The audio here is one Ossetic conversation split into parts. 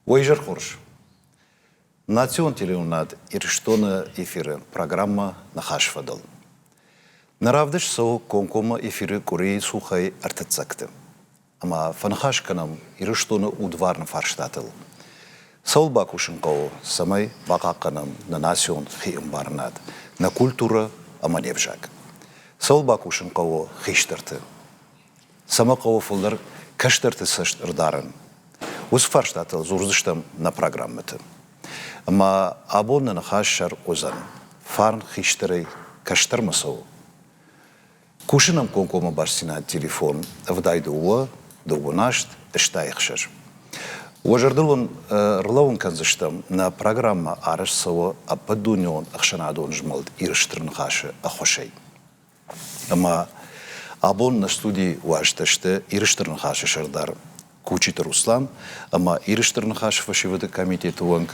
Уӕ изӕр хорз! Национ телеуынынад Ирыстоны эфиры программӕ Ныхас фӕдыл. Нӕ равдыст цӕуы комкоммӕ эфиры къуырийы цухӕй ӕртыццӕгты. Ӕмӕ фӕныхас кӕнӕм Ирыстоны удварны фарстатыл. Цӕуыл бакусын хъӕуы, цӕмӕй бахъахъхъӕнӕм нӕ национ хиӕмбарынад, нӕ культурӕ ӕмӕ не взаг? Цӕуыл бакусын хъӕуы хистӕрты? Цӕмӕ хъӕуы фылдӕр кӕстӕрты цӕст ӕрдарын? Уыцы фарстатыл дзурдзыстӕм нӕ программӕты. Ӕмӕ абон нӕ ныхас сӕр уыдзӕн, фарн хистӕрӕй кӕстӕрмӕ цӕуы. Кусы нӕм комкоммӕ бастдзинад телефон 72 28 86. Уӕ зӕрдыл уын ӕрлӕууын кӕндзыстӕм, нӕ программӕ арӕзт цӕуы ӕппӕтдунеон ӕхсӕнадон змӕлд Иры Стыр Ныхас-ы ӕххуысӕй. Ӕмӕ абон нӕ студийы уазджытӕ сты Иры Стыр Ныхас-ы сӕрдар Кучиты Руслан ӕмӕ Иры Стыр Ныхас-ы фӕсивӕды комитеты уӕнг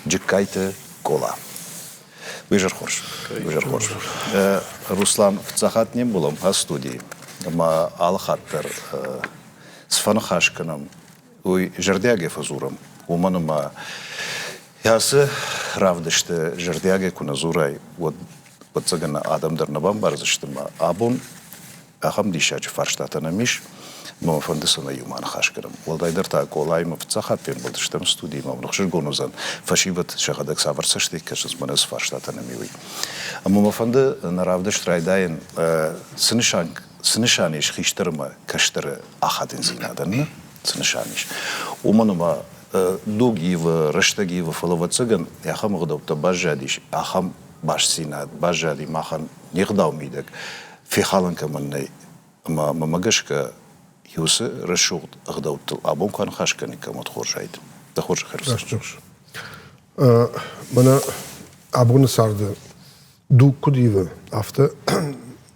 Джыккайты Къола. Уе хорз. Уе хорз. Руслан, фыццаг хатт не мбӕлӕм ацы студийы ӕмӕ алы хатт дӕр цы фӕныхас кӕнӕм, уый зӕрдиагӕй фӕдзурӕм, уымӕн ӕмӕ ацы равдысты зӕрдиагӕй куы нӕ дзурай, уӕд ӕвӕццӕгӕн, адӕм дӕр нӕ бамбардзысты ӕмӕ абон ахӕм диссаджы фарстатӕ нӕм ис, ӕмӕ мӕ фӕнды, цӕмӕй иумӕ аныхас кӕнӕм. Уӕлдайдӕр та Къолаимӕ фыццаг хатт фембӕлдыстӕм студийы, мӕ мын ӕхсызгон уыдзӕн, фӕсивӕд сӕхӕдӕг цавӕр цӕстӕй кӕсынц, мӕнӕ цы фарстатӕ нӕм и, уый. Ӕмӕ мӕ фӕнды нӕ равдыст райдайын, цы нысан, цы нысан ис хистӕр ӕмӕ кӕстӕры ахадындзинадӕн, нӕ? Цы нысан ис? Уымӕн ӕмӕ дуг ивы, рӕстӕг ивы, фӕлӕ, ӕвӕццӕгӕн, ахӕм ӕгъдӕуттӕ баззадис, ахӕм бастдзинад баззади махӕн не гъдау мидӕг, фехалӕн кӕмӕн нӕй. Ӕмӕ мӕмӕ гӕсгӕ уыцы рӕсугъд ӕгъдӕуттыл абон куы аныхас кӕниккам, уӕд хорз уаид. Дӕ хорзӕх ӕрцӕуӕд. Мӕнӕ абоны царды дуг куыд ивы, афтӕ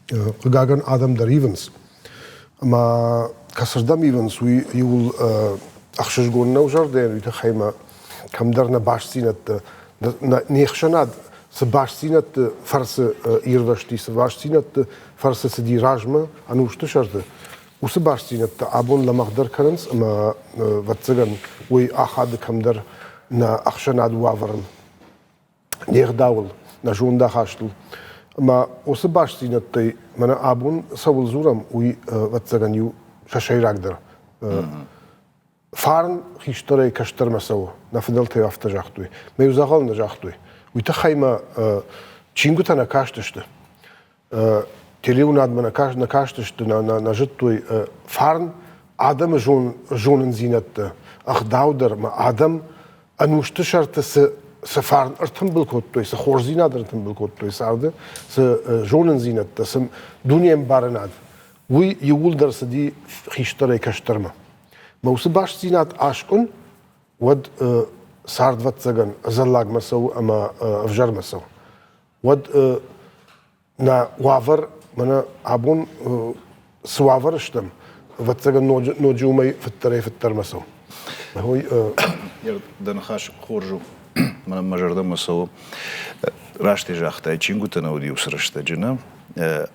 хъыгагӕн адӕм дӕр ивынц. Ӕмӕ кӕцырдӕм ивынц, уый иууыл ӕхсызгон нӕу зӕрдӕйӕн, уый тыххӕй ма кӕмдӕр нӕ бастдзинӕдтӕ, не хсӕнад цы бастдзинӕдты фӕрцы ирвӕзти, цы бастдзинӕдты фӕрцы цыди размӕ ӕнусты сӕрты, уыцы бастдзинӕдтӕ абон лӕмӕгъдӕр кӕнынц ӕмӕ, ӕвӕццӕгӕн, уый ахады кӕмдӕр нӕ ӕхсӕнады уавӕрыл. Не гъдауыл, нӕ зондахастыл. Ӕмӕ уыцы бастдзинӕдтӕй мӕнӕ абон цӕуыл дзурӕм, уый, ӕвӕццӕгӕн, иу сӕ сӕйрагдӕр. Фарн хистӕрӕй кӕстӕрмӕ цӕуы, нӕ фыдӕлтӕ афтӕ загътой. Мӕ иу дзӕгъӕл нӕ загътой. Уый тыххӕй мӕ чингуытӕ нӕ кастысты. Телеуынадмӕ нӕ кастысты, нӕ зыдтой фарн адӕмы зонындзинӕдтӕ, ӕгъдау дӕр ӕмӕ адӕм ӕнусты сӕрты цы фарн ӕртымбыл кодтой, цы хорздзинад ӕртымбыл кодтой царды, цы зонындзинӕдтӕ, цы дунеӕмбарынад, уый иууылдӕр цыди хистӕрӕй кӕстӕрмӕ. Мӕ уыцы бастдзинад аскъуын, уӕд цард ӕвӕццӕгӕн ӕдзӕллагмӕ цӕуы ӕмӕ ӕвзӕрмӕ цӕуы. Уӕд нӕ уавӕр, мӕнӕ абон цы уавӕры стӕм, ӕвӕццӕгӕн ноджы уымӕй фыддӕрӕй-фыддӕрмӕ цӕуы. Дӕ ныхас хорз у, мӕнӕн мӕ зӕрдӕмӕ цӕуы. Раст ӕй загътай, чингуытӕ нӕ уыди уыцы рӕстӕджы, нӕ?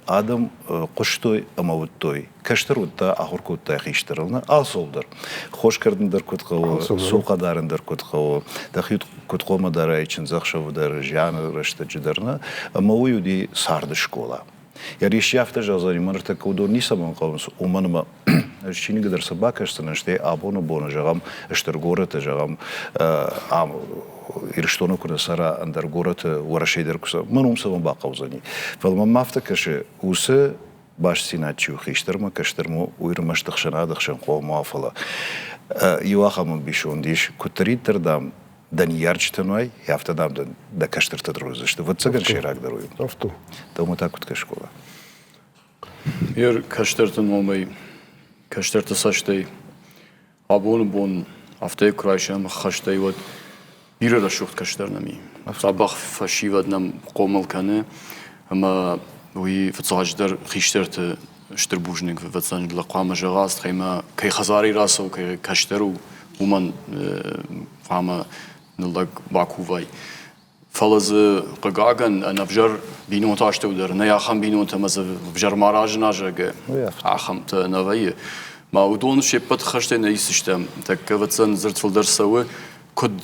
Адӕм хъуыстой ӕмӕ уыдтой. Кӕстӕр уыдта, ахуыр кодта хистӕрыл, нӕ? Алцӕуыл дӕр. Хос кӕрдын дӕр куыд хъӕуы, цухъа дарын дӕр куыд хъӕуы, дӕхи куыд хъуамӕ дарай чындзӕхсӕвы дӕр, зианы рӕстӕджы дӕр, нӕ? Ӕмӕ уый уыди царды скъола. Йӕ исчи афтӕ зӕгъдзӕни, мӕ ныртӕккӕ уыдон ницӕмӕн хъӕуынц, уымӕн ӕмӕ ӕз чиныгы дӕр цы бакӕсдзынӕн, стӕй абоны боны, зӕгъӕм, стыр горӕты, зӕгъӕм, ам Ирыстоны куы нӕ цӕра, ӕндӕр горӕты, Уӕрӕсейы дӕр куы цӕра, мӕн уым цӕмӕн бахъӕудзӕни. Фӕлӕ мӕм афтӕ кӕсы, уыцы бастдзинад чи у хистӕрмӕ, кӕстӕрмӕ, уый ӕрмӕст ӕхсӕнады хсӕн хъуамӕ уа, фӕлӕ иу ахӕм ӕмбисонд ис, куыддӕриддӕр, дам, дӕ ныййарджытӕн уай, афтӕ, дам, дын дӕ кӕстӕртӕ дӕр уыдзысты. Ӕвӕццӕгӕн, сӕйрагдӕр уый у. Афтӕ. Дӕумӕ та куыд кӕсы скъола? Йе кӕстӕрты номӕй, кӕстӕрты цӕстӕй абоны бон афтӕ куы райсӕм ӕххӕстӕй, уӕд бирӕ рӕсугъд кӕстӕр нӕм и. Дзӕбӕх фӕсивӕд нӕм хъомыл кӕны ӕмӕ уый фыццаджыдӕр хистӕрты стыр бузныг ӕвӕццӕгӕн лӕг хъуамӕ зӕгъа, ӕмӕ кӕй хӕдзарӕй рацӕуы, кӕй кӕстӕр у, уымӕн хъуамӕ ныллӕг бакувай. Фӕлӕ дзы, хъыгагӕн, ӕнӕвзӕр бинонты астӕу дӕр нӕй ахӕм бинонтӕ ӕмӕ дзы ӕвзӕр ма разына, зӕгъгӕ, ахӕмтӕ нӕ вӕййы. Ма уыдон се ппӕт хӕстӕй нӕ исдзыстӕм. Тӕккӕ, ӕвӕццӕгӕн, дзырд фылдӕр цӕуы. Куыд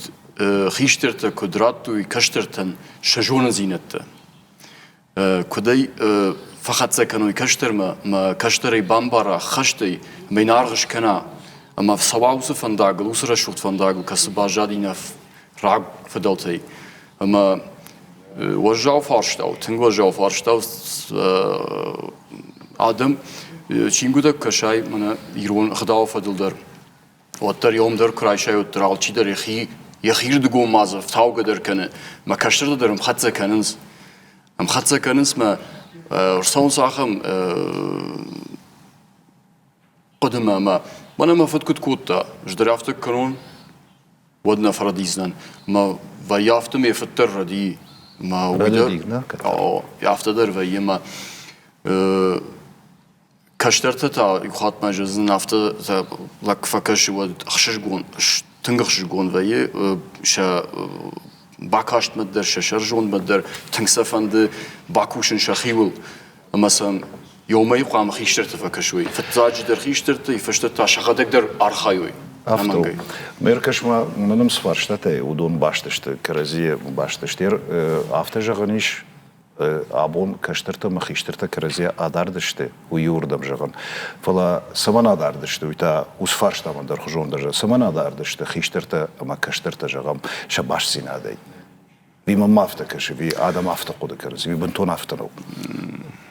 хистӕртӕ куыд радтой кӕстӕртӕн сӕ зонындзинӕдтӕ, куыд ӕй фӕхӕццӕ кӕной кӕстӕрмӕ ӕмӕ кӕстӕрӕй бамбара хӕстӕй ӕмӕ йын аргъ скӕна ӕмӕ цӕуа уыцы фӕндагыл, уыцы рӕсугъд фӕндагыл, кӕцы баззади нӕ рагфыдӕлтӕй. Ӕмӕ уӕззау фарста у, тынг уӕззау фарста у. Адӕм чингуытӕ куы кӕсай, мӕнӕ ирон ӕгъдауы фӕдыл дӕр, уӕддӕр йӕ дӕр куы райсай, уӕддӕр алчидӕр йӕхи йӕхирдыгон ма дзы ӕфтаугӕ дӕр кӕны, мӕ кӕстӕртӕ дӕр ӕмхӕццӕ кӕнынц. Ӕмхӕццӕ кӕнынц мӕ ӕрцӕуынц ахӕм хъуыдымӕ ӕмӕ мӕнӕ мӕ фыд куыд кодта, ӕз дӕр афтӕ куы кӕнон, уӕд нӕ фӕрӕдидзынӕн. Мӕ вӕййы афтӕ ме фыд дӕр рӕдийы. Мӕ уый дӕр, афтӕ дӕр вӕййы мӕ Кӕстӕртӕ та иу хатт ма зӕгъдзынӕн, афтӕ лӕг куы фӕкӕсы, уӕд ӕхсызгон, тынг ӕхсызгон вӕййы сӕ бакастмӕ дӕр, сӕ сӕрзондмӕ дӕр, тынг сӕ фӕнды бакусын сӕхиуыл. Ӕмӕ сӕм иумӕ хъуамӕ хистӕртӕ фӕкӕсой. Фыццаджыдӕр хистӕртӕ, фӕстӕ та сӕхӕдӕг дӕр архайой. Афтӕ у. Ме ркӕс-ма, мӕнӕн цы фарстатӕ уыдон баст сты, кӕрӕдзийы баст сты. Афтӕ зӕгъӕн ис, абон кӕстӕртӕ ӕмӕ хистӕртӕ кӕрӕдзийӕ адард сты, уый иуырдӕм зӕгъын. Фӕлӕ цӕмӕн адард сты, уый та уыцы фарстамӕ ӕндӕрхуызон дӕр цӕмӕн адард сты хистӕртӕ ӕмӕ кӕстӕртӕ, зӕгъӕм, сӕ бастдзинадӕй? Ӕви мӕнмӕ афтӕ кӕсы, ӕви адӕм афтӕ хъуыды кӕнынц, ӕви бынтон афтӕ нӕу?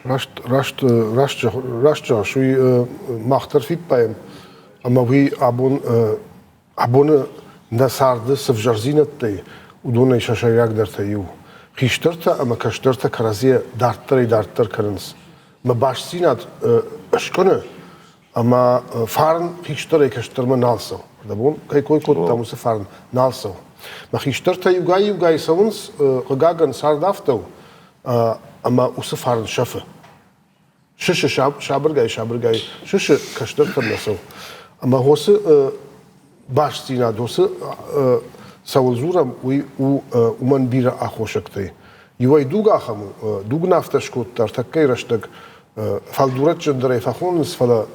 Раст, раст, раст, раст зӕгъыс, уый мах дӕр фиппайӕм, ӕмӕ уый абон Абоны нӕ царды цы взӕрдзинӕдтӕй, уыдонӕй сӕ сӕйрагдӕртӕй иу. Хистӕртӕ ӕмӕ кӕстӕртӕ кӕрӕдзийӕ дарддӕрӕй-дарддӕр кӕнынц. Мӕ бастдзинад скъуыны, ӕмӕ фарн хистӕрӕй кӕстӕрмӕ нал цӕуы. Ӕрдӕбон кӕй кой кодтам, уыцы фарн нал цӕуы. Мӕ хистӕртӕ иугай-иугай цӕуынц, хъыгагӕн, цард афтӕ у, ӕмӕ уыцы фарн сӕфы. Сысы сабыргай-сабыргай сысы кӕстӕртӕм нӕ цӕуы. Ӕмӕ уыцы бастдзинад, уыцы цӕуыл дзурӕм, уый у уымӕн бирӕ аххосӕгтӕй. Иуӕй дуг ахӕм у, дуг нӕ афтӕ скодта, ӕртӕккӕйы рӕстӕг фӕлдурӕджджындӕрӕй фӕхонынц, фӕлӕ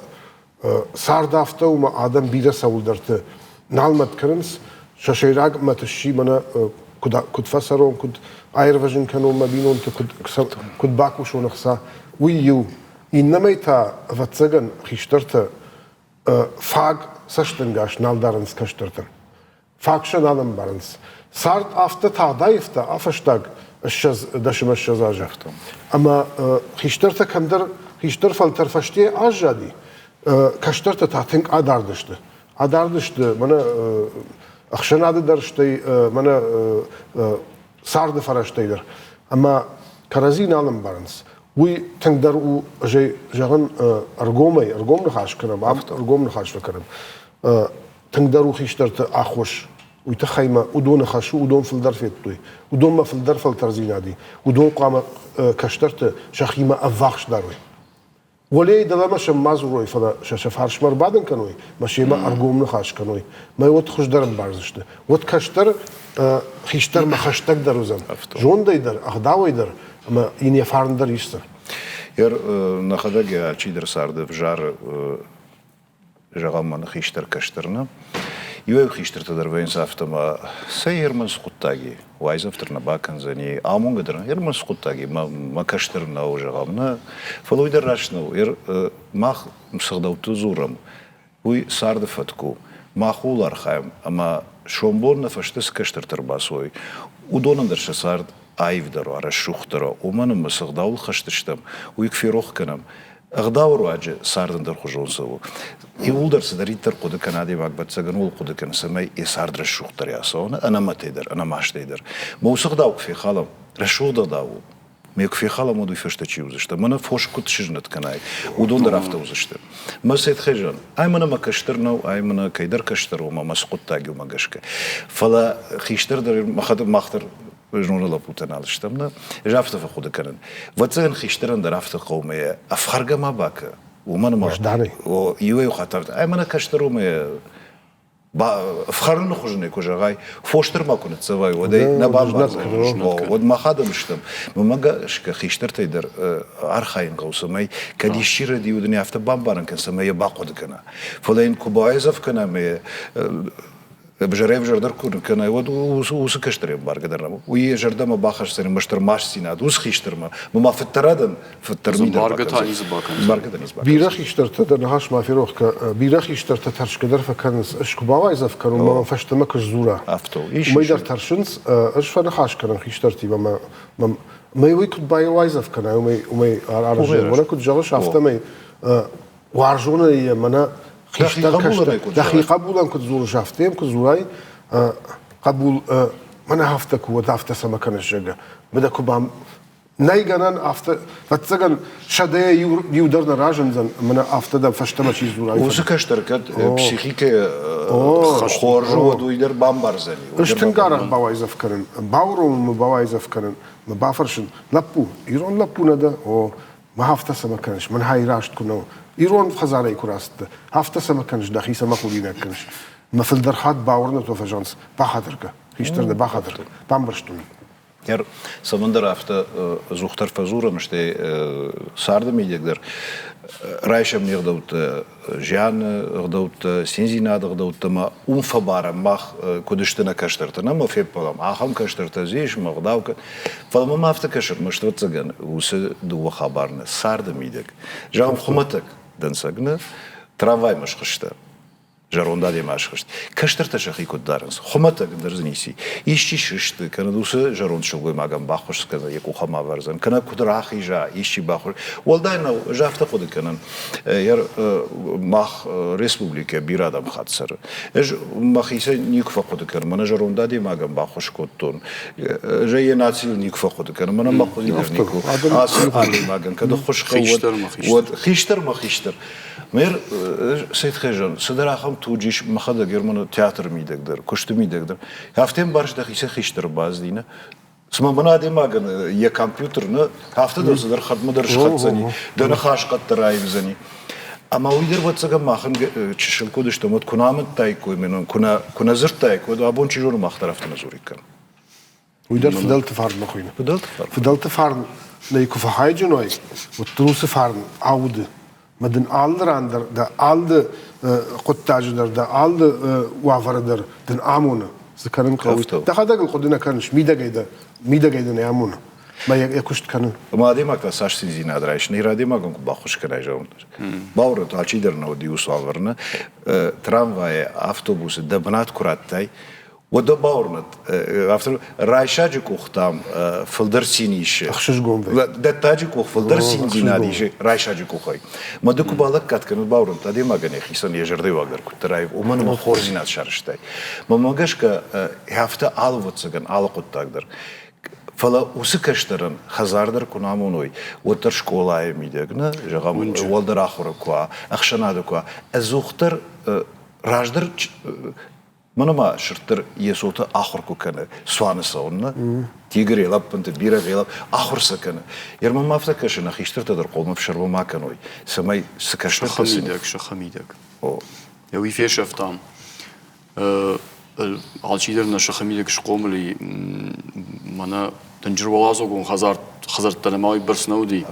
Цард афтӕ у, ӕмӕ адӕм бирӕ цӕуылдӕрты нал мӕт кӕнынц. Сӕ сӕйраг мӕт сси мӕнӕ куыд, куыд фӕцӕрон, куыд аирвӕзын кӕнон мӕ бинонты, куыд, куыд бакусон ӕхца, уый иу. Иннӕмӕй та, ӕвӕццӕгӕн, хистӕртӕ фаг цӕстӕнгас нал дарынц кӕстӕртӕм. Фаг сӕ нал ӕмбарынц. Цард афтӕ тагъд аивта, а-фӕстаг 20 дӕсӕмӕ 20 азы. Ӕмӕ хистӕртӕ кӕмдӕр, хистӕр фӕлтӕр фӕсте аззади, кӕстӕртӕ та тынг адард сты. Адард сты мӕнӕ ӕхсӕнады дӕр, стӕй мӕнӕ царды фӕрӕзтӕй дӕр. Ӕмӕ кӕрӕдзи нал ӕмбарынц. Уый тынгдӕр у, ӕз ӕй зӕгъын, ӕргомӕй, ӕргом ныхас кӕнӕм, ӕргом ныхас фӕкӕнӕм. Тынгдӕр у хистӕрты ӕххуыс. Уый тыххӕй ма уыдоны хӕс у, уыдон фылдӕр федтой. Уыдонмӕ фылдӕр фӕлтӕрдзинад и. Уыдон хъуамӕ кӕстӕрты сӕхимӕ ӕввахс дарой. Уӕлейы дӕлӕмӕ сӕм ма дзурой, фӕлӕ сӕ сӕ фарсмӕ ӕрбадын кӕной, мӕ семӕ ӕргом ныхас кӕной. Мӕ уӕд хуыздӕр ӕмбардзысты. Уӕд кӕстӕр хистӕрмӕ хӕстӕгдӕр уыдзӕн. Зондӕй дӕр, ӕгъдауӕй дӕр ӕмӕ йын йӕ фарн дӕр исдзӕн. Нӕхӕдӕг чидӕр царды ӕвзары зӕгъӕм, мӕн хистӕр кӕстӕр нӕ. Иуӕй хистӕртӕ дӕр вӕййынц афтӕ ӕмӕ цӕй ӕрмӕст цы хъуыддаг и, уайдзӕф дӕр нӕ бакӕндзӕни, амонгӕ дӕр ӕрмӕст цы хъуыддаг и, мӕ кӕстӕр нӕу, зӕгъӕм, нӕ. Фӕлӕ уый дӕр раст нӕу. Мах цы ӕгъдӕутты дзурӕм, уый царды фӕтк у. Мах ууыл архайӕм, ӕмӕ сомбон нӕ фӕстӕ цы кӕстӕртӕ ӕрбацӕуой, уыдонӕн дӕр сӕ цард аивдӕр уа, рӕсугъддӕр уа, уымӕн ӕмӕ цы ӕгъдауыл хӕст стӕм, уый куы ферох кӕнӕм, Ӕгъдауы руаджы цард ӕндӕрхуызон цӕуы. Иууылдӕр цыдӕриддӕр хъуыды кӕны адӕймаг, ӕвӕццӕгӕн, ууыл хъуыды кӕны, цӕмӕй йӕ цард рӕсугъддӕр ацӕуа, ӕнӕмӕтӕй дӕр, ӕнӕмастӕй дӕр. Мӕ уыцы ӕгъдау куы фехалӕм, рӕсугъд ӕгъдау у, мӕ куы фехалӕм, уӕд уый фӕстӕ чи уыдзысты? Мӕнӕ фос куыд сызнӕт кӕнай, уыдон дӕр афтӕ уыдзысты. Мӕ Сетхежан, ай мӕнӕ мӕ кӕстӕр нӕу, ай мӕнӕ кӕйдӕр кӕстӕр у, ӕмӕ мӕ цы хъуыддаг уымӕ гӕсгӕ. Фӕлӕ хистӕр дӕр мӕхӕдӕг мах дӕр зноны лӕппутӕ нал стӕм, нӕ? Ӕз афтӕ фӕхъуыды кӕнын. Ӕвӕццӕгӕн хистӕрӕн дӕр афтӕ хъӕуы ӕмӕ йӕ ӕфхӕргӕ ма бакӕ. Уымӕн ӕмӕ иуӕй-иу хатт афтӕ, ай мӕнӕ кӕстӕр у ӕмӕ ӕфхӕрыны хуызӕн куы зӕгъай, фос дӕр ма куы ныццӕвай, уӕд ӕй нӕ бамбардзӕн. Уӕд мах адӕм стӕм. Мӕнмӕ гӕсгӕ хистӕртӕй дӕр архайын хъӕуы, цӕмӕй кӕд исчи рӕдийы, уыдон афтӕ бамбарын кӕн, цӕмӕй йӕ бахъуыды кӕна. Фӕлӕ йын куы бауайдзӕф кӕна ӕмӕ йӕ Ӕвзӕрӕй-ӕвзӕрдӕр куы кӕнай, уӕд уыцы кӕстӕрӕн баргӕ дӕр нӕ. Уый йӕ зӕрдӕмӕ бахӕсдзӕн ӕрмӕстдӕр мастдзинад уыцы хистӕрмӕ. Ма фыддӕрадӕн фыддӕр ми дӕр Баргӕ та ницы бакӕндзӕн. Баргӕ та ницы бакӕндзӕн. Бирӕ хистӕртӕ дӕр ныхас ма ферох кӕ, бирӕ хистӕртӕ тӕрсгӕ дӕр фӕкӕнынц, ӕз куы бауайдзӕф кӕнон, мӕ фӕстӕмӕ куы сдзура. Афтӕ. Уымӕй дӕр тӕрсынц. Ӕз фӕныхас кӕнын хистӕртимӕ, мӕ мӕ уый куыд бауайдзӕф кӕнай, уымӕй уымӕй аразын. Уӕнӕ куыд зӕгъыс, афтӕмӕй уарзонӕй йӕ мӕнӕ хистӕр кӕстӕр, дӕхи хъӕбулӕн куыд дзурыс, афтӕ йӕм куы дзурай, хъӕбул, мӕнӕ афтӕ куы уӕд афтӕ цӕмӕ кӕныс, зӕгъгӕ, мӕ куы бам нӕй гӕнӕн афтӕ, ӕвӕццӕгӕн, сӕдӕйӕ иу дӕр нӕ разындзӕн, мӕнӕ афтӕ дӕм фӕстӕмӕ чи дзура. Уыцы кӕстӕр кӕд психикӕ хорз у, уӕд уый дӕр бамбардзӕни. Ӕз тынг арӕх бауайдзӕф кӕнын, бауромын бауайдзӕф кӕнын, мӕ бафӕрсын, лӕппу, ирон лӕппу нӕ дӕ? О, Ма афтӕ цӕмӕ кӕныс, мӕн хай раст куы нӕу. Ирон хӕдзарӕй куы рацыдтӕ, афтӕ цӕмӕ кӕныс, дӕхи цӕмӕ худинаг кӕныс. Мӕ фылдӕр хатт бауырныдта фӕзӕгъынц, бахатыр кӕ, хистӕр дӕ бахатыр кӕ, бамбӕрстон. Цӕмӕндӕр афтӕ ӕдзухдӕр фӕдзурӕм, стӕй царды мидӕг дӕр райсӕм не гъдӕуттӕ, зианы ӕгъдӕуттӕ, циндзинады ӕгъдӕуттӕ ӕмӕ уым фӕбарӕм мах, куыд сты нӕ кӕстӕртӕ, нӕ феппӕлӕм, ахӕм кӕстӕртӕ дзы ис, мӕ ӕгъдау. Фӕлӕ мӕм афтӕ кӕсы, ӕрмӕст ӕвӕццӕгӕн, уыцы дыууӕ хабар нӕ царды мидӕг. Зӕгъӕм, хуымӕтӕг дӕнцӕг нӕ, трамваймӕ схызтӕ. Зӕронд адӕмӕй схызт. Кӕстӕртӕ сӕхи куыд дарынц, хуымӕтӕг дӕр дзы ницы. Исчи сысты, кӕнӕ уыцы зӕронд сылгоймагӕн баххуыс кӕнӕ йӕ къухӕм авӕрдзӕн, кӕнӕ куыд рахиза, исчи баххуыс. Уӕлдай нӕу, ӕз афтӕ хъуыды кӕнын, мах республикӕ бирӕ адӕм хатт цӕры. Ӕз мӕхицӕй никуы фӕхъуыды кӕнын, мӕнӕ зӕронд адӕймагӕн баххуыс кодтон. Ӕз ӕй йӕ нацийыл никуы фӕхъуыды кӕнын, мӕнӕ мӕ хъуыды дӕр никуы. Ацы адӕймагӕн кӕд ӕххуыс хъӕуы, уӕд хистӕрмӕ хистӕр. Мэр Сетхежан, цыдӕр ахӕм туджы ис мӕхӕдӕг Германы театры мидӕг дӕр, куысты мидӕг дӕр. Афтӕ ӕмбарыс дӕхицӕн хистӕр баздина. Цыма мӕн адӕймагӕн йӕ компьютер нӕ, афтӕ дӕр цыдӕр хӕрдмӕ дӕр схӕцдзӕни, дӕ ныхас хъӕддӕр аивдзӕни. Ӕмӕ уый дӕр ӕвӕццӕгӕн махӕн чысыл куы уыдыстӕм, уӕд куы нӕ амыдтаиккой мӕнӕн, куы нӕ дзырдтаиккой, уӕд абон чи зоны мах дӕр афтӕ нӕ дзуриккам. Уый дӕр фыдӕлты фарнмӕ хуыйны. Фыдӕлты фарн. Фыдӕлты фарн нӕй куы фӕхайджын уай, уӕд дын уыцы фарн ауды. Мӕ дын алы ран дӕр, дӕ алы хъуыддаджы дӕр, дӕ алы уавӕры дӕр дын амоны, цы кӕнын хъӕуы. Дӕхӕдӕг ыл хъуыды нӕ кӕныс, мидӕгӕй дӕ, мидӕгӕй дын ӕй амоны. Мӕ йӕ куыст кӕны. Ӕмӕ адӕймаг та цас циндзинад райсы, ныр адӕймагӕн куы баххуыс кӕнай, зӕгъын, бауырнӕд, алчидӕр нӕ уыди уыцы уавӕры, нӕ? Трамвайы, автобусы дӕ бынат куы радтай, Уӕдӕ бауырнӕд, афтӕ райсаджы къухтӕм фылдӕр цин исы. Ӕхсызгон вӕййы. Дӕттаджы къух фылдӕр циндзинад исы райсаджы къухӕй. Мӕ ды куы балӕггад кӕнут, бауырнӕд, адӕймагӕн йӕхицӕн йӕ зӕрдӕйы дӕр куыддӕр аив, уымӕн ӕмӕ хорздзинад сарӕзтай. Мӕнмӕ гӕсгӕ, афтӕ алы ӕвӕццӕгӕн, алы хъуыддаг дӕр. Фӕлӕ уыцы кӕстӕрӕн хӕдзар дӕр куы нӕ амоной, уӕддӕр скъолайы мидӕг, нӕ, зӕгъӕм, уӕлдӕр ахуыры куы уа, ӕхсӕнады куы уа, ӕдзухдӕр раздӕр Мӕнӕ ма сырддӕр Йесоты ахуыр куы кӕны, цуаны цӕуын, нӕ? Тигр лӕппынты, бирӕгъ ахуыр сӕ кӕны. Ермӕ ма афтӕ кӕсы, нӕ хистӕртӕ дӕр хъомы ӕфсӕрмы ма кӕной, цӕмӕй цы кӕстӕртӕ Сыхы сыхы мидӕг. О. Уый фесӕфтам. Алчидӕр нӕ сыхы мидӕг схъомыл и. Мӕнӕ дынджыр уӕладзыгон хӕдзӕрттӕ нӕма уыйбӕрц нӕ уыди.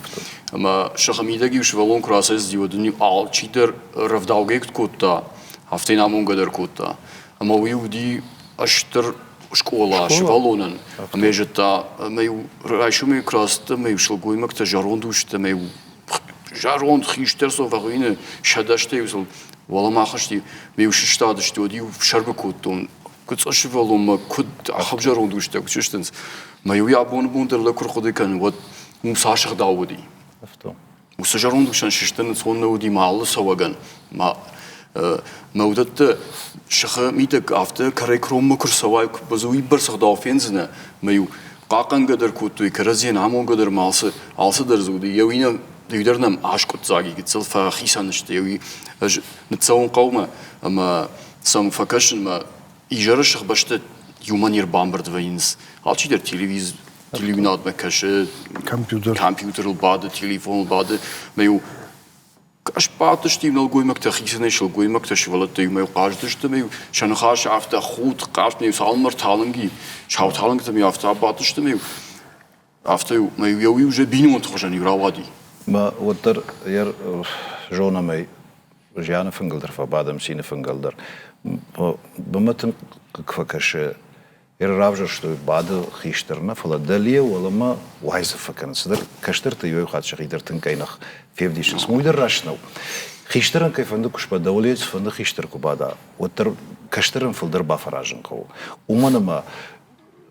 Ӕмӕ сыхы мидӕг-иу сывӕллон куы рацӕйцыди, уӕд ын-иу алчидӕр рӕвдаугӕ куыд кодта, афтӕ йын амонгӕ дӕр кодта. Ӕмӕ уый уыди стыр скъола сывӕллонӕн. Ӕмӕ зыдта, ӕмӕ-иу райсомӕй куы рацыдтӕ, ӕмӕ-иу сылгоймӕгтӕ зӕронд устытӕ, ӕмӕ-иу зӕронд хистӕр совӕгъуины сӕдӕстӕ-иу сыл уӕлӕмӕ ахызти, ӕмӕ-иу сыстадысты, уӕд-иу фсӕрмы кодтон, куыд сывӕллонмӕ куыд ахӕм зӕронд устытӕ куыд сыстынц. Мӕ-иу йӕ абоны бон дӕр лӕг куы рхъуыды кӕны, уӕд уым цас ӕгъдау уыди. Афтӕ. Уыцы зӕронд усӕн сыстын ӕнцон нӕ уыди мӕ алы цӕуӕгӕн. Мӕ, мӕ уыдӕттӕ сыхы мидӕг афтӕ кӕрӕй-кӕронмӕ куы рцӕуай, куы дзы уыйбӕрц ӕгъдау фендзынӕ, мӕ-иу хъахъхъӕнгӕ дӕр кодтой, кӕрӕдзийӕн амонгӕ дӕр ма алцы, алцы дӕр дзы уыди. Еу иннӕ иу дӕр нӕм аскъуыддзаг и, гыццыл фӕхицӕн сты. Еу ӕз ныццӕуын хъӕумӕ ӕмӕ сӕм фӕкӕсынмӕ изӕры сыхбӕсты иумӕ не рбамбырд вӕййынц. Алчидӕр телевиз, телеуынадмӕ кӕсы, компьютер. компьютерыл бады, телефоныл бады. Мӕ-иу сбадтысты нӕлгоймӕгтӕ хицӕнӕй сылгоймӕгтӕ сывӕллӕттӕ иумӕ хъазыдысты ӕмӕ-иу сӕ ныхас афтӕ худт, хъазт, мӕ-иу цалынмӕ ӕрталынг и, сау талынгтӕм иу афтӕ абадтысты ӕмӕ-иу афтӕ-иу мӕ-иу иу уже бинонты хуызӕн-иу рауади. Мӕ уӕддӕр йӕ зонӕм ӕй, зианы фынгыл дӕр фӕбадӕм, цины фынгыл дӕр. Бымӕ тынг Хъыг фӕкӕсы, равзӕрстой бады хистӕр нӕ, фӕлӕ дӕле уӕлӕмӕ уайдзӕф фӕкӕнынц. Цыдӕр кӕстӕртӕ иуӕй хатт сӕхи дӕр тынг къӕйных февдисынц. Уый дӕр раст нӕу. Хистӕрӕн кӕй фӕнды куы сбада, уӕле цыфӕнды хистӕр куы бада, уӕддӕр кӕстӕрӕн фылдӕр бафӕразын хъӕуы. Уымӕн ӕмӕ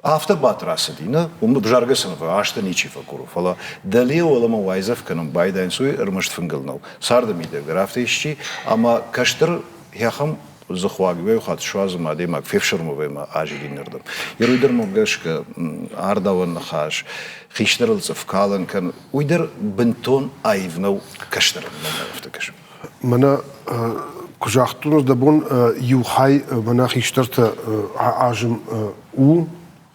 афтӕ бадт рацыди, нӕ? Уым ӕвзаргӕ сын азтӕ ничи фӕкуры, фӕлӕ дӕле уӕлӕмӕ уайдзӕф кӕнын байдайынц, уый ӕрмӕст фынгыл нӕу. Царды мидӕг дӕр афтӕ исчи, ӕмӕ кӕстӕр ахӕм дзыхуаг иуӕй хатт суадзы мӕ адӕймаг фефсӕрмы вӕймӕ азилинырдӕм. Йер уый дӕр мӕм гӕсгӕ ардауӕн ныхас, хистӕрыл цъыф калын кӕн, уый дӕр бынтон аив нӕу кӕстӕрӕн, мӕнмӕ афтӕ кӕсы. Мӕнӕ куы загътон, ӕз дӕ бон иу хай мӕнӕ хистӕртӕ азым у,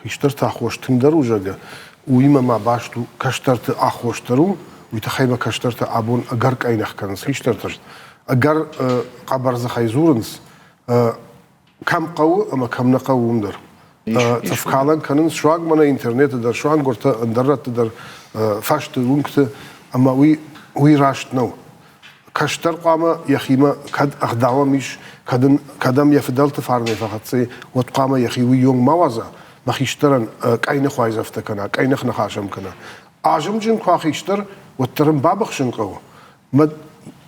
хистӕрты аххос тынгдӕр у, зӕгъгӕ, уыимӕ ма баст у кӕстӕрты аххос дӕр у, уый тыххӕй мӕ кӕстӕртӕ абон ӕгӕр къӕйных кӕнынц хистӕртӕ, ӕгӕр хъӕбӕрдзыхӕй дзурынц, кӕм хъӕуы ӕмӕ кӕм нӕ хъӕуы, уым дӕр. Цъыфкалӕн кӕнынц суанг мӕнӕ интернеты дӕр, суанг уӕртӕ ӕндӕр рӕтты дӕр, фӕзты, уынгты, ӕмӕ уый, уый раст нӕу. Кӕстӕр хъуамӕ йӕхимӕ кӕд ӕгъдауӕм ис, кӕд ын, кӕд ӕм йӕ фыдӕлты фарнӕй фӕхӕццӕ, уӕд хъуамӕ йӕхи уыйонг ма уадза, мӕ хистӕрӕн къӕйных уайдзӕфтӕ кӕна, къӕйных ныхас ӕм кӕна. Азымджын куы ахистӕр, уӕддӕр ын бабыхсын хъӕуы. Мӕ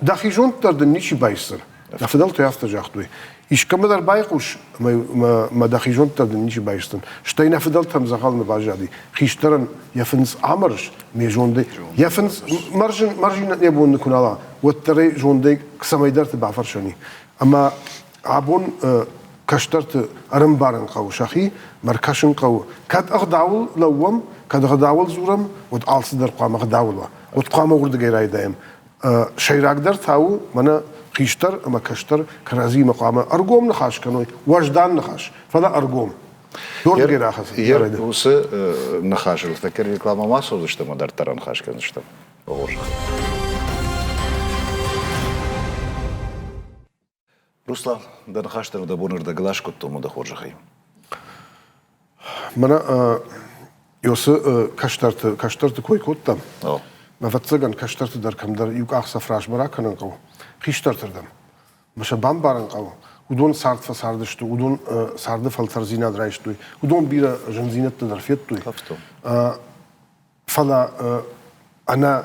дӕхи зонд дӕр дын ничи байсдзӕн. Нӕ фыдӕлтӕ афтӕ загътой. Искӕмӕ дӕр байхъус, ӕмӕ мӕ дӕхи зонд дӕр дын ничи байсдзӕн. Стӕй нӕ фыдӕлтӕм дзӕгъӕл нӕ баззади. Хистӕрӕн йӕ фындз амӕрз, ме зондӕй. Йӕ фындз мӕрзын, мӕрзин йӕ бон куы нал уа, уӕддӕр ӕй зондӕй цӕмӕйдӕрты бафӕрсӕн и. Ӕмӕ абон кӕстӕрты ӕрӕмбарын хъӕуы сӕхи, мӕ ркӕсын хъӕуы. Кӕд ӕгъдауыл лӕууӕм, кӕд ӕгъдауыл дзурӕм, уӕд алцыдӕр хъуамӕ ӕгъдауыл уа. Уӕд хъуамӕ уырдыгӕй райдайӕм. Сӕйрагдӕр та у, мӕнӕ хистӕр ӕмӕ кӕстӕр кӕрӕдзиимӕ хъуамӕ ӕргом ныхас кӕной, уӕздан ныхас, фӕлӕ ӕргом. Дордыгӕй рахӕцын. Уыцы ныхасыл тӕккӕ рекламӕ ма цӕудзыстӕм ӕмӕ дарддӕр аныхас кӕндзыстӕм. Руслан, дӕ ныхӕстӕ дӕ бон ӕрдӕгыл аскъуыдтон ӕмӕ дӕ хорзӕхӕй. Мӕнӕ Ёсы кӕстӕрты, кӕстӕрты кой кодтам. Ӕвӕццӕгӕн, кӕстӕрты дӕр кӕмдӕр иу къахдзӕф размӕ ракӕнын хъӕуы, хистӕртырдӕм. Мӕ сӕ бамбарын хъӕуы, уыдон цард фӕцардысты, уыдон царды фӕлтӕрдзинад райстой, уыдон бирӕ зындзинӕдтӕ дӕр федтой. Фӕлӕ ӕнӕ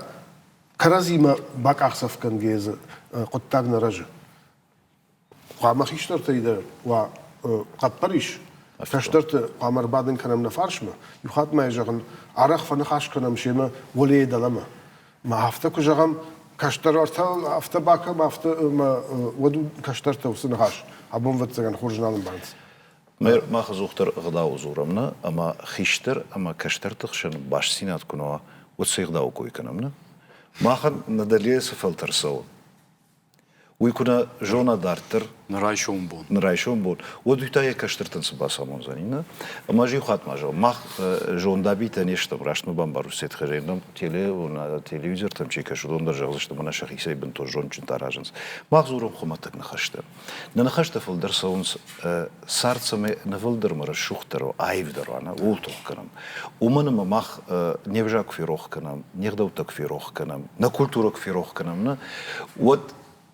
кӕрӕдзимӕ бакъахдзӕф кӕнгӕйӕ дзы хъуыддаг нӕ рӕзы. Хъуамӕ хистӕртӕй дӕр уа хъӕппӕрис, кӕстӕрты хъуамӕ ӕрбадын кӕнӕм нӕ фарсмӕ. Иу хатт ма йӕ зӕгъын, арӕх фӕныхас кӕнӕм семӕ уӕлейӕ дӕлӕмӕ. Ма афтӕ куы зӕгъӕм, кӕстӕртӕ афтӕ бакӕм, афтӕ ӕмӕ уӕд кӕстӕртӕ уыцы ныхас абон ӕвӕццӕгӕн хорз нал ӕмбарынц. Мах ӕдзухдӕр ӕгъдауы дзурӕм нӕ, ӕмӕ хистӕр ӕмӕ кӕстӕрты хсӕн бастдзинад куы нӕ уа, уӕд цы ӕгъдауы кой кӕнӕм, нӕ? Махӕн нӕ дӕлейӕ цы фӕлтӕр цӕуы, уый куы нӕ зона дарддӕр, райсом бон, райсом бон, уӕд уый та йӕ кӕстӕртӕн цы бацамондзӕни, нӕ? Ӕмӕ ӕз иу хатт ма зӕгъын, мах зондабитӕ не стӕм, раст мӕ бамбарут, сетхӕрӕй телевизортӕм чи кӕсы, уыдон дӕр зӕгъдзысты, мӕнӕ сӕхицӕй бынтон зондджынтӕ аразынц. Мах дзурӕм хуымӕтӕг ныхӕстӕ. Нӕ ныхӕстӕ фылдӕр цӕуынц цард цӕмӕй нывылдӕр ӕмӕ рӕсугъддӕр уа, аивдӕр уа, нӕ, ууыл тох кӕнӕм. Уымӕн ӕмӕ мах не взаг куы ферох кӕнӕм, не гъдӕуттӕ куы ферох кӕнӕм, нӕ культурӕ куы ферох кӕнӕм, нӕ, уӕд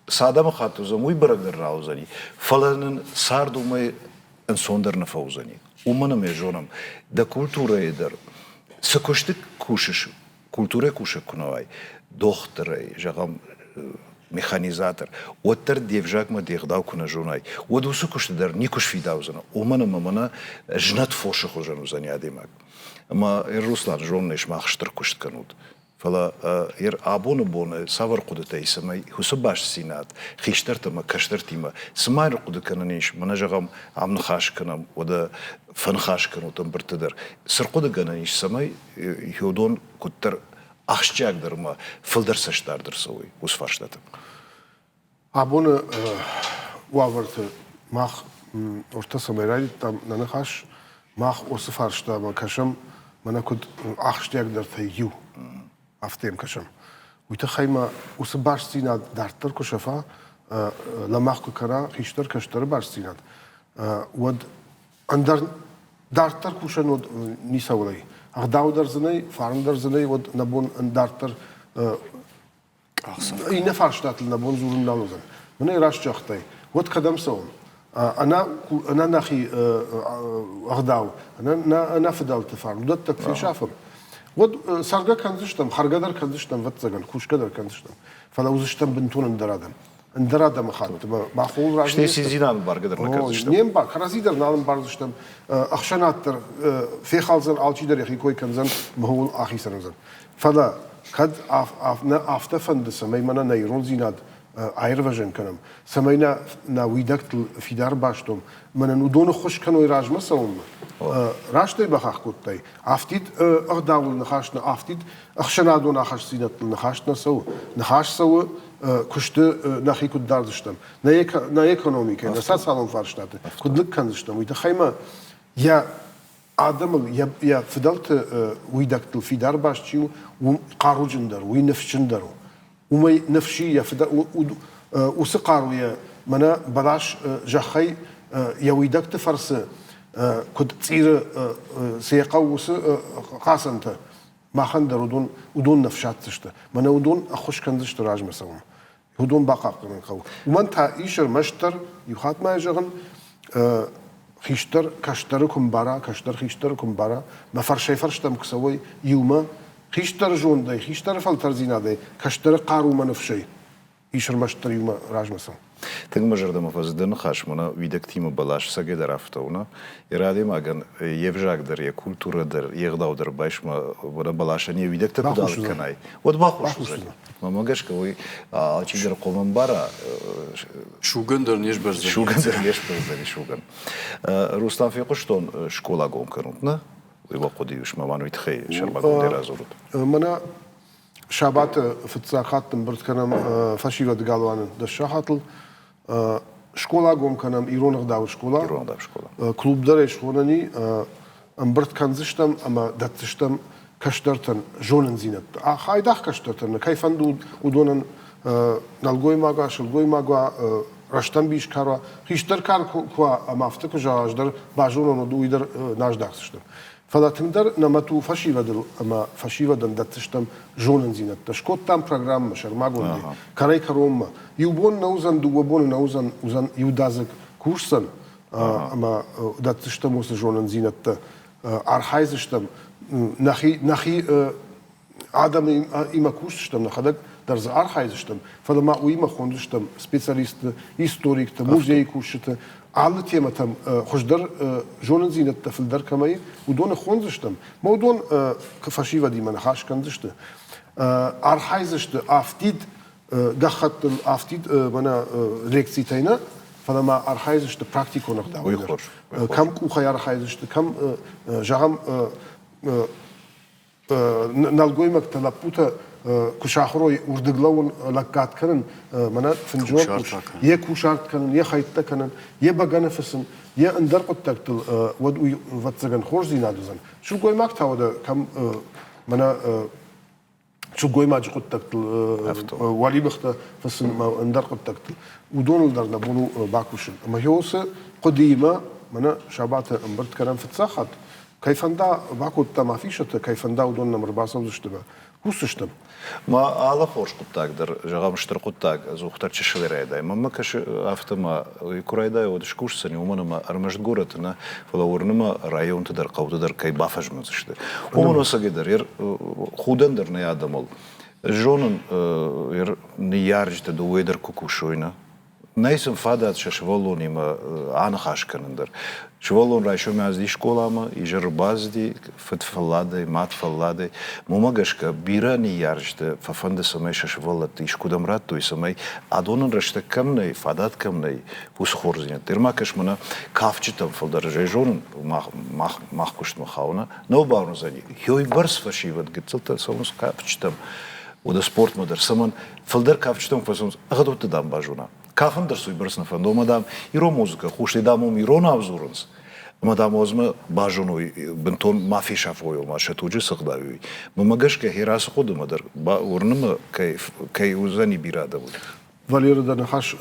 цы адӕмыхатт уыдзӕн, уый бӕрӕг дӕр рауыдзӕни. Фӕлӕ нын цард уымӕй ӕнцондӕр нӕ фӕуыдзӕни. Уымӕн ӕмӕ зонӕм, дӕ культурӕйы дӕр цы куысты кусыс, культурӕ кусӕг куы нӕ уай, дохтырӕй, зӕгъӕм, механизатор, уӕддӕр де взагмӕ де гъдау куы нӕ зонай, уӕд уыцы куысты дӕр никуы сфидаудзынӕ, уымӕн ӕмӕ мӕнӕ знӕт фосы хуызӕн уыдзӕни адӕймаг. Ӕмӕ Руслан, зонын ӕй, сымах стыр куыст кӕнут. Фӕлӕ абоны боны цавӕр хъуыдытӕ ис, цӕмӕй уыцы бастдзинад хистӕртӕ ӕмӕ кӕстӕртимӕ цы ма ӕрхъуыды кӕнӕн ис, мӕнӕ зӕгъӕм, ам ныхас кӕнӕм, уӕдӕ фӕныхас кӕнут ӕмбырдты дӕр. Цы рхъуыдыгӕнӕн ис, цӕмӕй уыдон куыддӕр ахсджиагдӕр ӕмӕ фылдӕр цӕстдард ӕрцӕуой уыцы фарстатӕм? Абоны уавӕрты мах ортӕ цӕмӕй райдыдтам нӕ ныхас, мах уыцы фарстамӕ кӕсӕм, мӕнӕ куыд ахсджиагдӕртӕй иу, афтӕ йӕм кӕсӕм. Уый тыххӕй ма уыцы бастдзинад дарддӕр куы сӕфа, лӕмӕгъ куы кӕна хистӕр-кӕстӕры бастдзинад, уӕд ӕндӕр дарддӕр кусӕн уӕд ницӕуыл ӕй. Ӕгъдау дӕр дзы нӕй, фарн дӕр дзы нӕй, уӕд нӕ бон дарддӕр иннӕ фарстатыл нӕ бон дзурын нал уыдзӕн. Мӕнӕй раст загътай, уӕд кӕдӕм цӕуӕм? Ӕнӕ нӕхи ӕгъдау, ӕнӕ фыдӕлты фарн, уыдӕттӕ куы фесафӕм, уӕд цӕргӕ кӕндзыстӕм, хӕргӕ дӕр кӕндзыстӕм, ӕвӕццӕгӕн, кусгӕ дӕр кӕндзыстӕм, фӕлӕ уыдзыстӕм бынтон ӕндӕр адӕм. Ӕндӕр адӕмыхатты мах ууыл разы Стӕй циндзинад ӕмбаргӕ дӕр нӕ кӕндзыстӕм. Не мбар, кӕрӕдзи дӕр нал ӕмбардзыстӕм, ӕхсӕнад дӕр фехалдзӕн, алчидӕр йӕхи кой кӕндзӕн, ӕмӕ ууыл ахицӕн уыдзӕн. Фӕлӕ кӕд нӕ афтӕ фӕнды, цӕмӕй мӕнӕ нӕ ирондзинад аирвӕзын кӕнӕм, цӕмӕй нӕ нӕ уидӕгтыл фидар баст уӕм, мӕнӕн уыдон ӕххуыс кӕной размӕ цӕуынмӕ. Раст ӕй бахахх кодтай, афтид ӕгъдауыл ныхас нӕ, афтид ӕхсӕнадон ахастдзинӕдтыл ныхас нӕ цӕуы. Ныхас цӕуы куысты нӕхи куыд дардзыстӕм, нӕ экономикӕ, нӕ социалон фарстаты куыд лыг кӕндзыстӕм, уый тыххӕй ма йӕ адӕмыл, йӕ фыдӕлты уидӕгтыл фидар баст чи у, уым хъаруджындӕр, уый ныфсджындӕр у. Уымӕй ныфси йӕ фыдӕ уыцы хъаруйӕ мӕнӕ бӕлас зӕххӕй йӕ уидӕгты фӕрцы куыд цъиры, цы йӕ хъӕуы, уыцы хъацӕнтӕ, махӕн дӕр уыдон, уыдон нӕ фсаддзысты. Мӕнӕ уыдон ӕххуыс кӕндзысты размӕ цӕуын. Уыдон бахъахъхъӕнын хъӕуы. Уымӕн та ис ӕрмӕстдӕр, иу хатт ма йӕ зӕгъын, хистӕр кӕстӕры куы мбара, кӕстӕр хистӕры куы мбара, мӕ фӕрсӕй-фӕрстӕм куы цӕуой иумӕ, хистӕры зондӕй, хистӕры фӕлтӕрдзинадӕй, кӕстӕры хъарумӕ ныфсӕй ис ӕрмӕстдӕр иумӕ размӕ цӕуын. Тынг мӕ зӕрдӕмӕ фӕцыд дӕ ныхас, мӕнӕ уидӕгтимӕ бӕлас цӕгӕй афтӕ у, нӕ? Йӕ адӕймагӕн йе взаг дӕр, йӕ культурӕ дӕр, йе гъдау дӕр байсмӕ, мӕнӕ бӕласӕн йӕ уидӕгтӕ куыд алыг кӕнай, уӕд бахус уыдзӕни. Мӕнмӕ гӕсгӕ уый алчидӕр хъуамӕ ӕмбара. Сугӕн дӕр не сбӕздзӕни. Сугӕн дӕр не сбӕздзӕни, сугӕн. Руслан, фехъуыстон, скъола гом кӕнут, нӕ? Уый уӕ хъуыды ис, мӕ мӕн уый тыххӕй сӕрмагондӕй радзурут. Мӕнӕ сабаты фыццаг хатт ӕмбырд кӕнӕм фӕсивӕды галуаны дӕс сахатыл. Скъола гом кӕнӕм ирон ӕгъдауы скъола. Ирон ӕгъдауы скъола. Клуб дӕр ӕй схонӕн ӕмбырд кӕндзыстӕм ӕмӕ дӕтдзыстӕм кӕстӕртӕн зонындзинӕдтӕ. Айдагъ кӕстӕртӕн, кӕй фӕнды, уыдонӕн нӕлгоймаг уа, сылгоймаг уа, рӕстӕмбис кар уа, хистӕр кар куы уа ӕмӕ афтӕ куы зӕгъа, ӕз дӕр базонон, уый дӕр нӕ аздахдзыстӕм. Фӕлӕ тынгдӕр нӕ мӕт у фӕсивӕдыл ӕмӕ фӕсивӕдӕн дӕтдзыстӕм зонындзинӕдтӕ. Скодтам программӕ сӕрмагондӕй, кӕрӕй-кӕронмӕ. Иу бон нӕ уыдзӕн, дыууӕ боны нӕ уыдзӕн, уыдзӕн иудадзыг кусдзӕн ӕмӕ дӕтдзыстӕм уыцы зонындзинӕдтӕ. Архайдзыстӕм нӕхи, нӕхи адӕмимӕ кусдзыстӕм, нӕхӕдӕг дӕр дзы архайдзыстӕм, фӕлӕ ма уыимӕ хондзыстӕм специалистты, историкты, музейы кусджыты, алы темӕтӕм хуыздӕр зонындзинӕдтӕ фылдӕр кӕмӕй, уыдоны хондзыстӕм. Ма уыдон фӕсивӕдимӕ ныхас кӕндзысты, архайдзысты афтид гӕххӕттыл, афтид мӕнӕ лекцитӕй нӕ, фӕлӕ ма архайдзысты практикон ӕгъдауӕй дӕр. Кӕм къухӕй архайдзысты, кӕм, зӕгъӕм, нӕлгоймӕгтӕ, лӕппутӕ куы сахуыр уой уырдыглӕууын лӕггад кӕнын, мӕнӕ фынджон йе кусарт кӕнын, йе хӕйттӕ кӕнын, йе бӕгӕны фыцын, йе ӕндӕр хъуыддӕгтыл, уӕд уый, ӕвӕццӕгӕн, хорздзинад уыдзӕн. Сылгоймаг та уӕдӕ кӕм мӕнӕ сылгоймаджы хъуыддӕгтыл, уӕлибыхтӕ фыцын ӕмӕ ӕндӕр хъуыддӕгтыл, уыдоныл дӕр нӕ бон у бакусын. Ӕмӕ уыцы хъуыдыимӕ мӕнӕ сабаты ӕмбырд кӕнӕм фыццаг хатт, Кӕй фӕнда, бакодтам афишӕтӕ, кӕй фӕнда, уыдон нӕм ӕрбацӕудзысты мӕ кусдзыстӕм. Ма алы хорз хъуыддаг дӕр, зӕгъӕм, стыр хъуыддаг ӕдзухдӕр чысылӕй райдайы. Мӕнмӕ кӕсы, афтӕ ма куы райдайа, уӕд скусдзӕни, уымӕн ӕмӕ ӕрмӕст горӕты нӕ, фӕлӕ уырны мӕ, районты дӕр, хъӕуты дӕр кӕй бафӕзмындзысты. Уымӕн ӕцӕгӕйдӕр худӕн дӕр нӕй адӕмыл. Зонын, ныййарджытӕ дыууӕ дӕр куы кусой, нӕ, Нӕй сын фадат сӕ сывӕллонимӕ аныхас кӕнын дӕр. Сывӕллон райсомӕй ацыди скъоламӕ, изӕры бацыди, фыд фӕлладӕй, мад фӕлладӕй. Уымӕ гӕсгӕ бирӕ ныййарджыты фӕфӕнды, цӕмӕй сӕ сывӕллӕтты искуыдӕм радтой, цӕмӕй адонӕн рӕстӕг кӕм нӕй, фадат кӕм нӕй, уыцы хорздзинӕдтӕ. Ма кӕс мӕнӕ кафджытӕм фылдӕр ӕз ӕй зонын, мах, мах, мах куыстмӕ хауы, нӕ? Нӕу бауырндзӕни. Уыйбӕрц фӕсивӕд гыццылтӕ цӕуынц кафджытӕм. Уӕдӕ спортмӕ дӕр цӕмӕн фылдӕр кафджытӕм фӕцӕуынц, ӕгъдӕутты дам базона. Кафын дӕр уыйбӕрц нӕ фӕнды, ома дам ирон музыкӕ хъусӕй дам уым иронау дзурынц, ӕмӕ дам уӕзмӕ базоной, бынтон ма фесафой, ома сӕ туджы сыгъдӕг уый. Мӕнмӕ гӕсгӕ Херасы хъуыдымӕ дӕр уырны мӕ, кӕй, кӕй уыдзӕни бирӕ адӕм. Валеры дӕ ныхас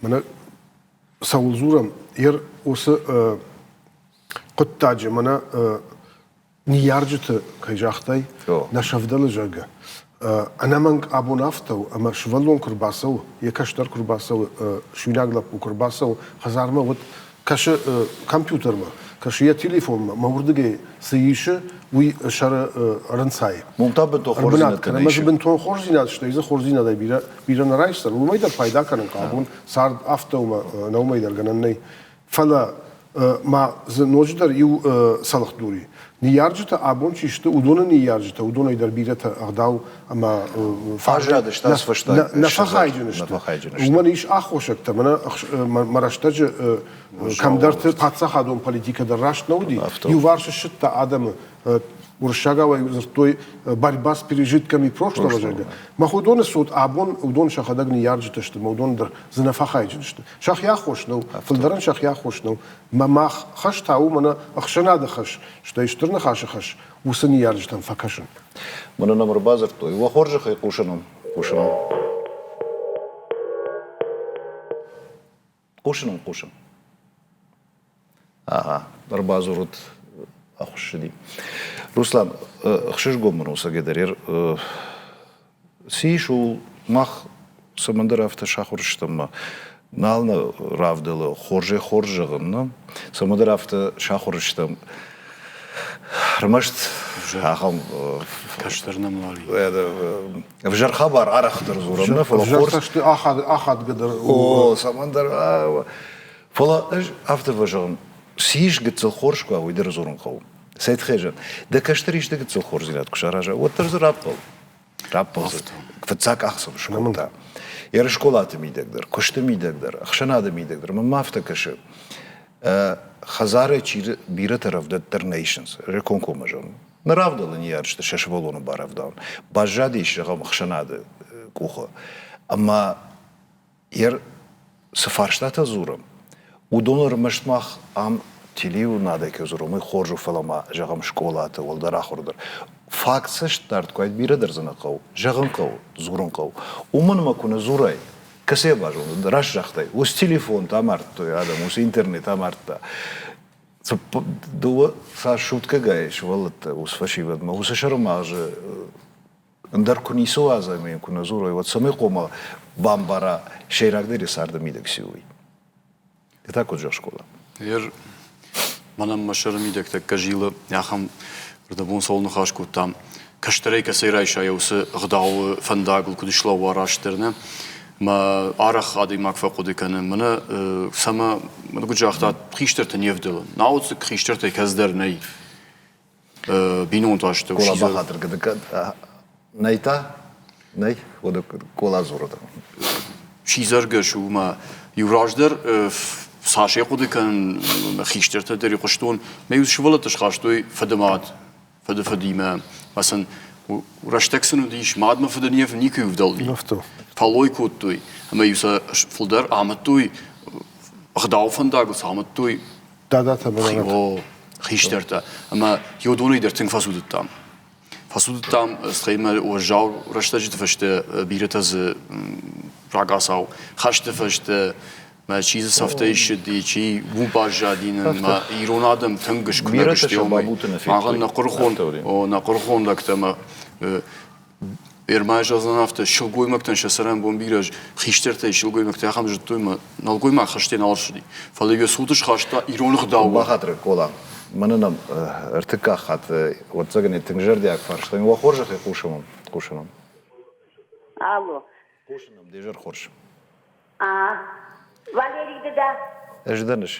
мӕнӕ цӕуыл дзурӕм, ер уыцы хъуыддаджы мӕнӕ ныййарджыты, кӕй загътай, нӕ сӕвдӕлы, зӕгъгӕ. Ӕнӕмӕнг абон афтӕ у, ӕмӕ сывӕллон куы рбацӕуы, йӕ кӕстӕр куы рбацӕуы, суинаг лӕппу куы рбацӕуы хӕдзармӕ, уӕд кӕсы компьютермӕ, кӕсы йӕ телефонмӕ, мӕ уырдыгӕй цы исы, уый сӕры ӕрынцайы. Уым та бынтон хорздзинӕдтӕ нӕ Ӕмӕ дзы бынтон хорздзинад, стӕй дзы хорздзинадӕй бирӕ, бирӕ нӕ райсдзӕн. Уымӕй дӕр пайда кӕнын хъӕуы. Абон цард афтӕ у, ӕмӕ уымӕй дӕр гӕнӕн нӕй. Фӕлӕ ма дзы ноджыдӕр иу цӕлхдур и. Ныййарджытӕ абон чи сты, уыдоны ныййарджытӕ, уыдонӕй дӕр бирӕтӕ ӕгъдау ӕмӕ Фаззадысты ацы фӕстаг нӕ фӕхайджын сты. Уымӕн ис аххосӕгтӕ. Мӕнӕ мӕ рӕстӕджы кӕмдӕрты паддзахадон политикӕ дӕр раст нӕ уыди. Иуварс ссыдта адӕмы уырыссагау ӕй дзырдтой борьба с пережитками прошлого, зӕгъгӕ. Мах уыдоны цот абон уыдон сӕхӕдӕг ныййарджытӕ сты, мӕ уыдон дӕр дзы нӕ фӕхайджын сты. Сӕхи аххос нӕу, фылдӕрӕн сӕхи аххос нӕу. Мӕ мах хӕс та у мӕнӕ ӕхсӕнады хӕс, стӕй стыр ныхасы хӕс, уыцы ныййарджытӕм фӕкӕсын. Мӕнӕ нӕм ӕрбадзырдтой. Уӕ хорзӕхӕй хъусын ӕм, хъусын ӕм. Хъусын ӕм, хъусын. Ага, ӕрбадзурут, ахуыссыди. Руслан, ӕхсызгон мын у цӕгӕдӕр. Цы ис, ууыл мах цӕмӕндӕр афтӕ сахуыр стӕм ӕмӕ нал нӕ равдӕлы хорзӕй хорз зӕгъын, нӕ? Цӕмӕндӕр афтӕ сахуыр стӕм. Ӕрмӕст ахӕм кӕстӕр нӕм нал и. Ӕвзӕр хабар арӕхдӕр дзурӕм, нӕ, фӕлӕ хорз. Ӕвзӕр ахадгӕдӕр. О, цӕмӕндӕр. Фӕлӕ ӕз афтӕ фӕзӕгъын, цы ис гыццыл хорз куы уа, уый дӕр дзурын хъӕуы. Цӕй дӕ кӕстӕр исты гыццыл хорздзинад куы сараза, уӕддӕр дзы раппӕл. Раппӕлдзыд. Фыццаг къахдзӕф скодта. Йӕ скъолаты мидӕг дӕр, куысты мидӕг дӕр, ӕхсӕнады мидӕг дӕр. Мӕнмӕ афтӕ кӕсы, хӕдзарӕй чи бирӕтӕ рӕвдыд дӕр нӕ исынц, комкоммӕ зӕгъын. Нӕ равдӕлы ныййарджыты сӕ сывӕллоны барӕвдауын. Баззадис, зӕгъӕм, ӕхсӕнады къухы. Ӕмӕ Йер цы фарстатӕ дзурӕм, уыдон ӕрмӕст мах ам телеуынынадӕй кӕй дзурӕм, уый хорз у, фӕлӕ ма, зӕгъӕм, скъолаты, уӕлдӕр ахуыр дӕр. Факт цӕстдард куы уаид, бирӕ дӕр дзы нӕ хъӕуы. Зӕгъын хъӕуы, дзурын хъӕуы. Уымӕн ӕмӕ куы нӕ дзурай, кӕцыйӕ базондзӕн, раст загътай, уыцы телефонтӕ амардтой адӕм, уыцы интернет амардта. Дыууӕ цас суткӕгай сывӕллӕттӕ, уыцы фӕсивӕдмӕ, уыцы сӕрымагъзы ӕндӕр куы ницы уадза ӕмӕ йын куы нӕ дзурой, уӕд цӕмӕй хъуамӕ бамбара, сӕйрагдӕр йӕ царды мидӕг цы у, уый. Ды та куыд зӕгъ скъола? Ер, мӕнӕн мӕ сӕры мидӕг тӕккӕ зилы ахӕм рдӕбон цӕуыл ныхас кодтам. Кӕстӕрӕй кӕцӕй райса йӕ уыцы ӕгъдауы фӕндагыл куыд слӕууа растдӕр, нӕ? Мӕ арӕх адӕймаг фӕхъуыды кӕны, мӕнӕ цӕмӕ, мӕнӕ куыд загъта, хистӕртӕ не вдӕлы. Науӕд дзы хистӕртӕй кӕцыдӕр нӕй. Бинонты астӕу Кола бахатыр нӕй та? Нӕй? Уӕдӕ Кола дзуры. Сидзӕргӕс у мӕ иу раздӕр цас хъуыды кӕнын, хистӕртӕ дӕр хъуыстон, мӕ иу сывӕллӕттӕ схастой фыдымад, фыдыфыдимӕ. Мӕ сын рӕстӕг сын уыдис, мад мӕ фыды не никуы ӕвдӕлди. Фӕллой кодтой ӕмӕ-иу сӕ фылдӕр амыдтой, ӕгъдауы фӕндагыл сӕ амыдтой Дадатӕ О, хистӕртӕ. Ӕмӕ уыдонӕй дӕр тынг фӕцудыдтам. Фӕцудыдтам, стӕй мӕ уӕззау рӕстӕджыты фӕстӕ бирӕтӕ дзы рагацау хӕсты фӕстӕ мӕ чи дзы цӕфтӕй ссыди, чи уым баззади, мӕ ирон адӕм тынг скуынӕг сты. Махӕн нӕ хъуырхон, о, нӕ хъуырхон лӕгтӕ мӕ Ермӕ зӕгъдзӕн афтӕ, сылгоймӕгтӕн сӕ цӕрӕнбон бирӕ хистӕртӕй сылгоймӕгтӕ ахӕм зыдтой ӕмӕ нӕлгоймаг хӕстӕй нал ӕрцыди. Фӕлӕ йӕ цуды схаста ирон ӕгъдау. Бахатыр, Къола, мӕнӕ нӕм ӕртыккаг хатт ӕвӕццӕгӕн тынг зӕрдиаг фарста. Уӕ хорзӕхӕй хъусӕм ӕм. Хъусӕм ӕм. Алло. Хъусын ӕм, де зӕр хорз. А, Валерик ды дӕ? Ӕз дӕн ӕз.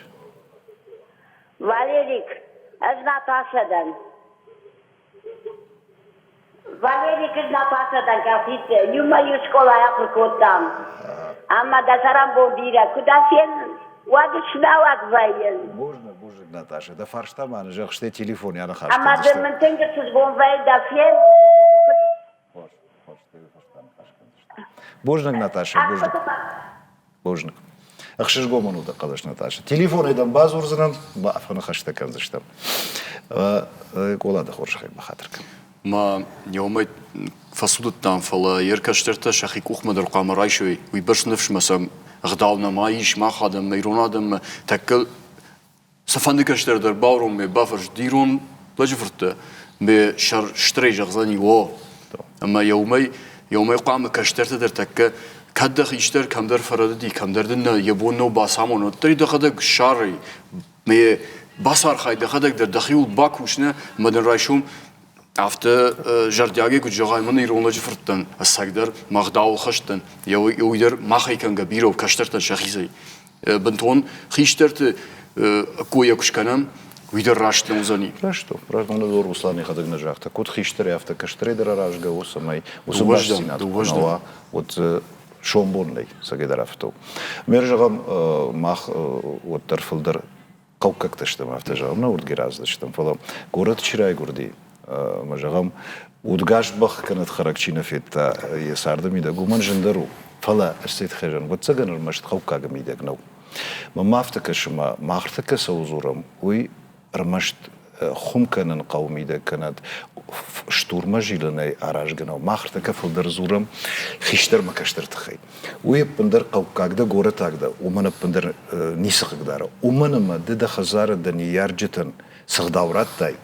Валерик, ӕз Наташӕ дӕн. Валерий Наташӕ дӕн кӕсид, иумӕ иу скъолайы ахуыр кодтам. Ӕмӕ дӕ цӕрӕнбон бирӕ. Куы дӕ фенын, уӕд снӕуӕг вӕййын. Бузныг, бузныг, Наташӕ. Дӕ фарста ма зӕгъ, стӕй телефоны аныхас Ӕмӕ дын мын тынг ӕхсызгон вӕййы дӕ фенд. Хорз, хорз, стӕй фӕстӕ ныхас кӕндзыстӕм. Бузныг, Наташӕ, бузныг. Бузныг. Ӕхсызгон мын у дӕ хъӕлӕс, Наташӕ. Телефонӕй дӕм бадзурдзынӕн, фӕныхӕстӕ кӕндзыстӕм. Къола дӕ хорзӕхӕй бахатыр кӕн. Ма уымӕй фӕцудыдтам, фӕлӕ йе ркӕстӕртӕ сӕхи къухмӕ дӕр хъуамӕ райсой. Уыйбӕрц ныфсмӕ сӕм ӕгъдау нӕма ис мах адӕммӕ, ирон адӕммӕ. Тӕккӕ цыфӕнды кӕстӕр дӕр бауроммӕ бафӕрс, ирон лӕджы фырттӕ, ме сӕр стырӕй зӕгъдзӕни, о. Ӕмӕ йӕ уымӕй, йӕ уымӕй хъуамӕ кӕстӕртӕ дӕр тӕккӕ кӕд дӕ хистӕр кӕмдӕр фӕрӕдыди, кӕмдӕр дын нӕ йӕ бон нӕу бацамонын, уӕддӕр дӕхӕдӕг ссарай, ме бацархай дӕхӕдӕг дӕр дӕхиуыл бакус, нӕ, ӕмӕ дын райсом афтӕ зӕрдиагӕй куыд зӕгъай, мӕн ирон лӕджы фырт дӕн, ӕцӕгдӕр мӕ ӕгъдауыл хӕст дӕн, йӕ уый дӕр махӕй кӕнгӕ бирӕ у кӕстӕртӕн сӕхицӕй. Бынтон хистӕрты ӕккойӕ куы скӕнӕм, уый дӕр раст нӕ уыдзӕни. Раст у. Раст мӕнӕ дор Руслан йӕхӕдӕг нӕ загъта, куыд хистӕрӕй, афтӕ кӕстӕрӕй дӕр аразгӕ у, цӕмӕй уыцы бастдзинад куы нӕ уа, уӕд сомбон нӕй, цӕгӕйдӕр афтӕ у. Ме зӕгъӕм, мах уӕддӕр фылдӕр хъӕуккӕгтӕ стӕм, афтӕ зӕгъӕм, нӕ уырдгӕй рацыдыстӕм, фӕлӕ горӕты чи райгуырди, ӕмӕ зӕгъӕм, удгас бӕх кӕнӕ хӕрӕг чи нӕ федта йӕ царды мидӕг, уымӕн зындӕр у. Фӕлӕ ӕз хӕрын, ӕвӕццӕгӕн, ӕрмӕст хъӕуккагы мидӕг нӕу. Мӕнмӕ афтӕ кӕсы, ма мах ӕртӕккӕ цӕуыл дзурӕм, уый ӕрмӕст хуым кӕнын хъӕуы мидӕг кӕнӕд стурмӕ зилынӕй аразгӕ нӕу. Мах ӕртӕккӕ фылдӕр дзурӕм хистӕрмӕ кӕстӕр тыххӕй. Уый ӕппындӕр хъӕуккаг дӕ, горӕтаг дӕ, уымӕн ӕппындӕр ницы хъыгдары. Уымӕн ӕмӕ ды дӕ хӕдзары дӕ ныййарджытӕн цы гъдау радтай,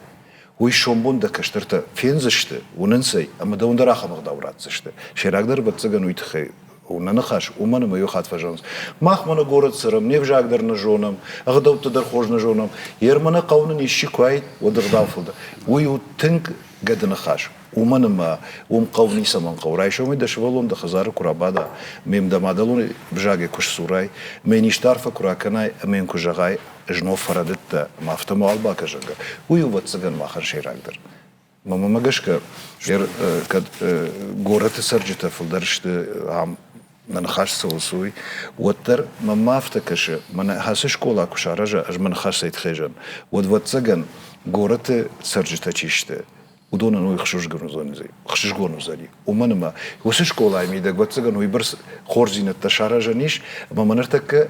уый сомбон дӕ кӕстӕртӕ фендзысты, уынынц ӕй ӕмӕ дӕуӕн дӕр ахӕм ӕгъдау ратдзысты. Сӕйрагдӕр, ӕвӕццӕгӕн, уый тыххӕй у нӕ ныхас, уымӕн ӕмӕ иу хатт фӕзӕгъынц, мах мӕнӕ горӕт цӕрӕм, не взаг дӕр нӕ зонӕм, ӕгъдӕуттӕ дӕр хорз нӕ зонӕм. Йе рмӕ хъӕуы нын исчи куы уаид, уӕд ӕгъдау фылдӕр. Уый у тынг гӕды ныхас, уымӕн ӕмӕ уым хъӕу ницӕмӕн хъӕуы. Райсомӕй дӕ сывӕллон дӕ хӕдзары куы рабада, ме дӕ мадӕлон взагӕй куы сдзурай, ме исты арфӕ куы ракӕнай ӕмӕ йын куы зӕгъай, знон фӕрӕдыдтӕ ӕмӕ афтӕ мауал бакӕ, зӕгъгӕ, уый у, ӕвӕццӕгӕн, махӕн сӕйрагдӕр. Мӕнмӕ гӕсгӕ, кӕд горӕты цӕрджытӕ фылдӕр сты ам нӕ ныхас цӕуыл цӕуй, уӕддӕр мӕнмӕ афтӕ кӕсы, мӕнӕ ацы скъола куы сараза, ӕз мӕ ныхасӕй тхезӕн, уӕд, ӕвӕццӕгӕн, горӕты цӕрджытӕ чи сты, уыдонӕн уый ӕхсызгон уыдзӕни. Уымӕн ӕмӕ уыцы скъолайы мидӕг, ӕвӕццӕгӕн, уыйбӕрц хорздзинӕдтӕ саразӕн ис, ӕмӕ мӕ ныртӕккӕ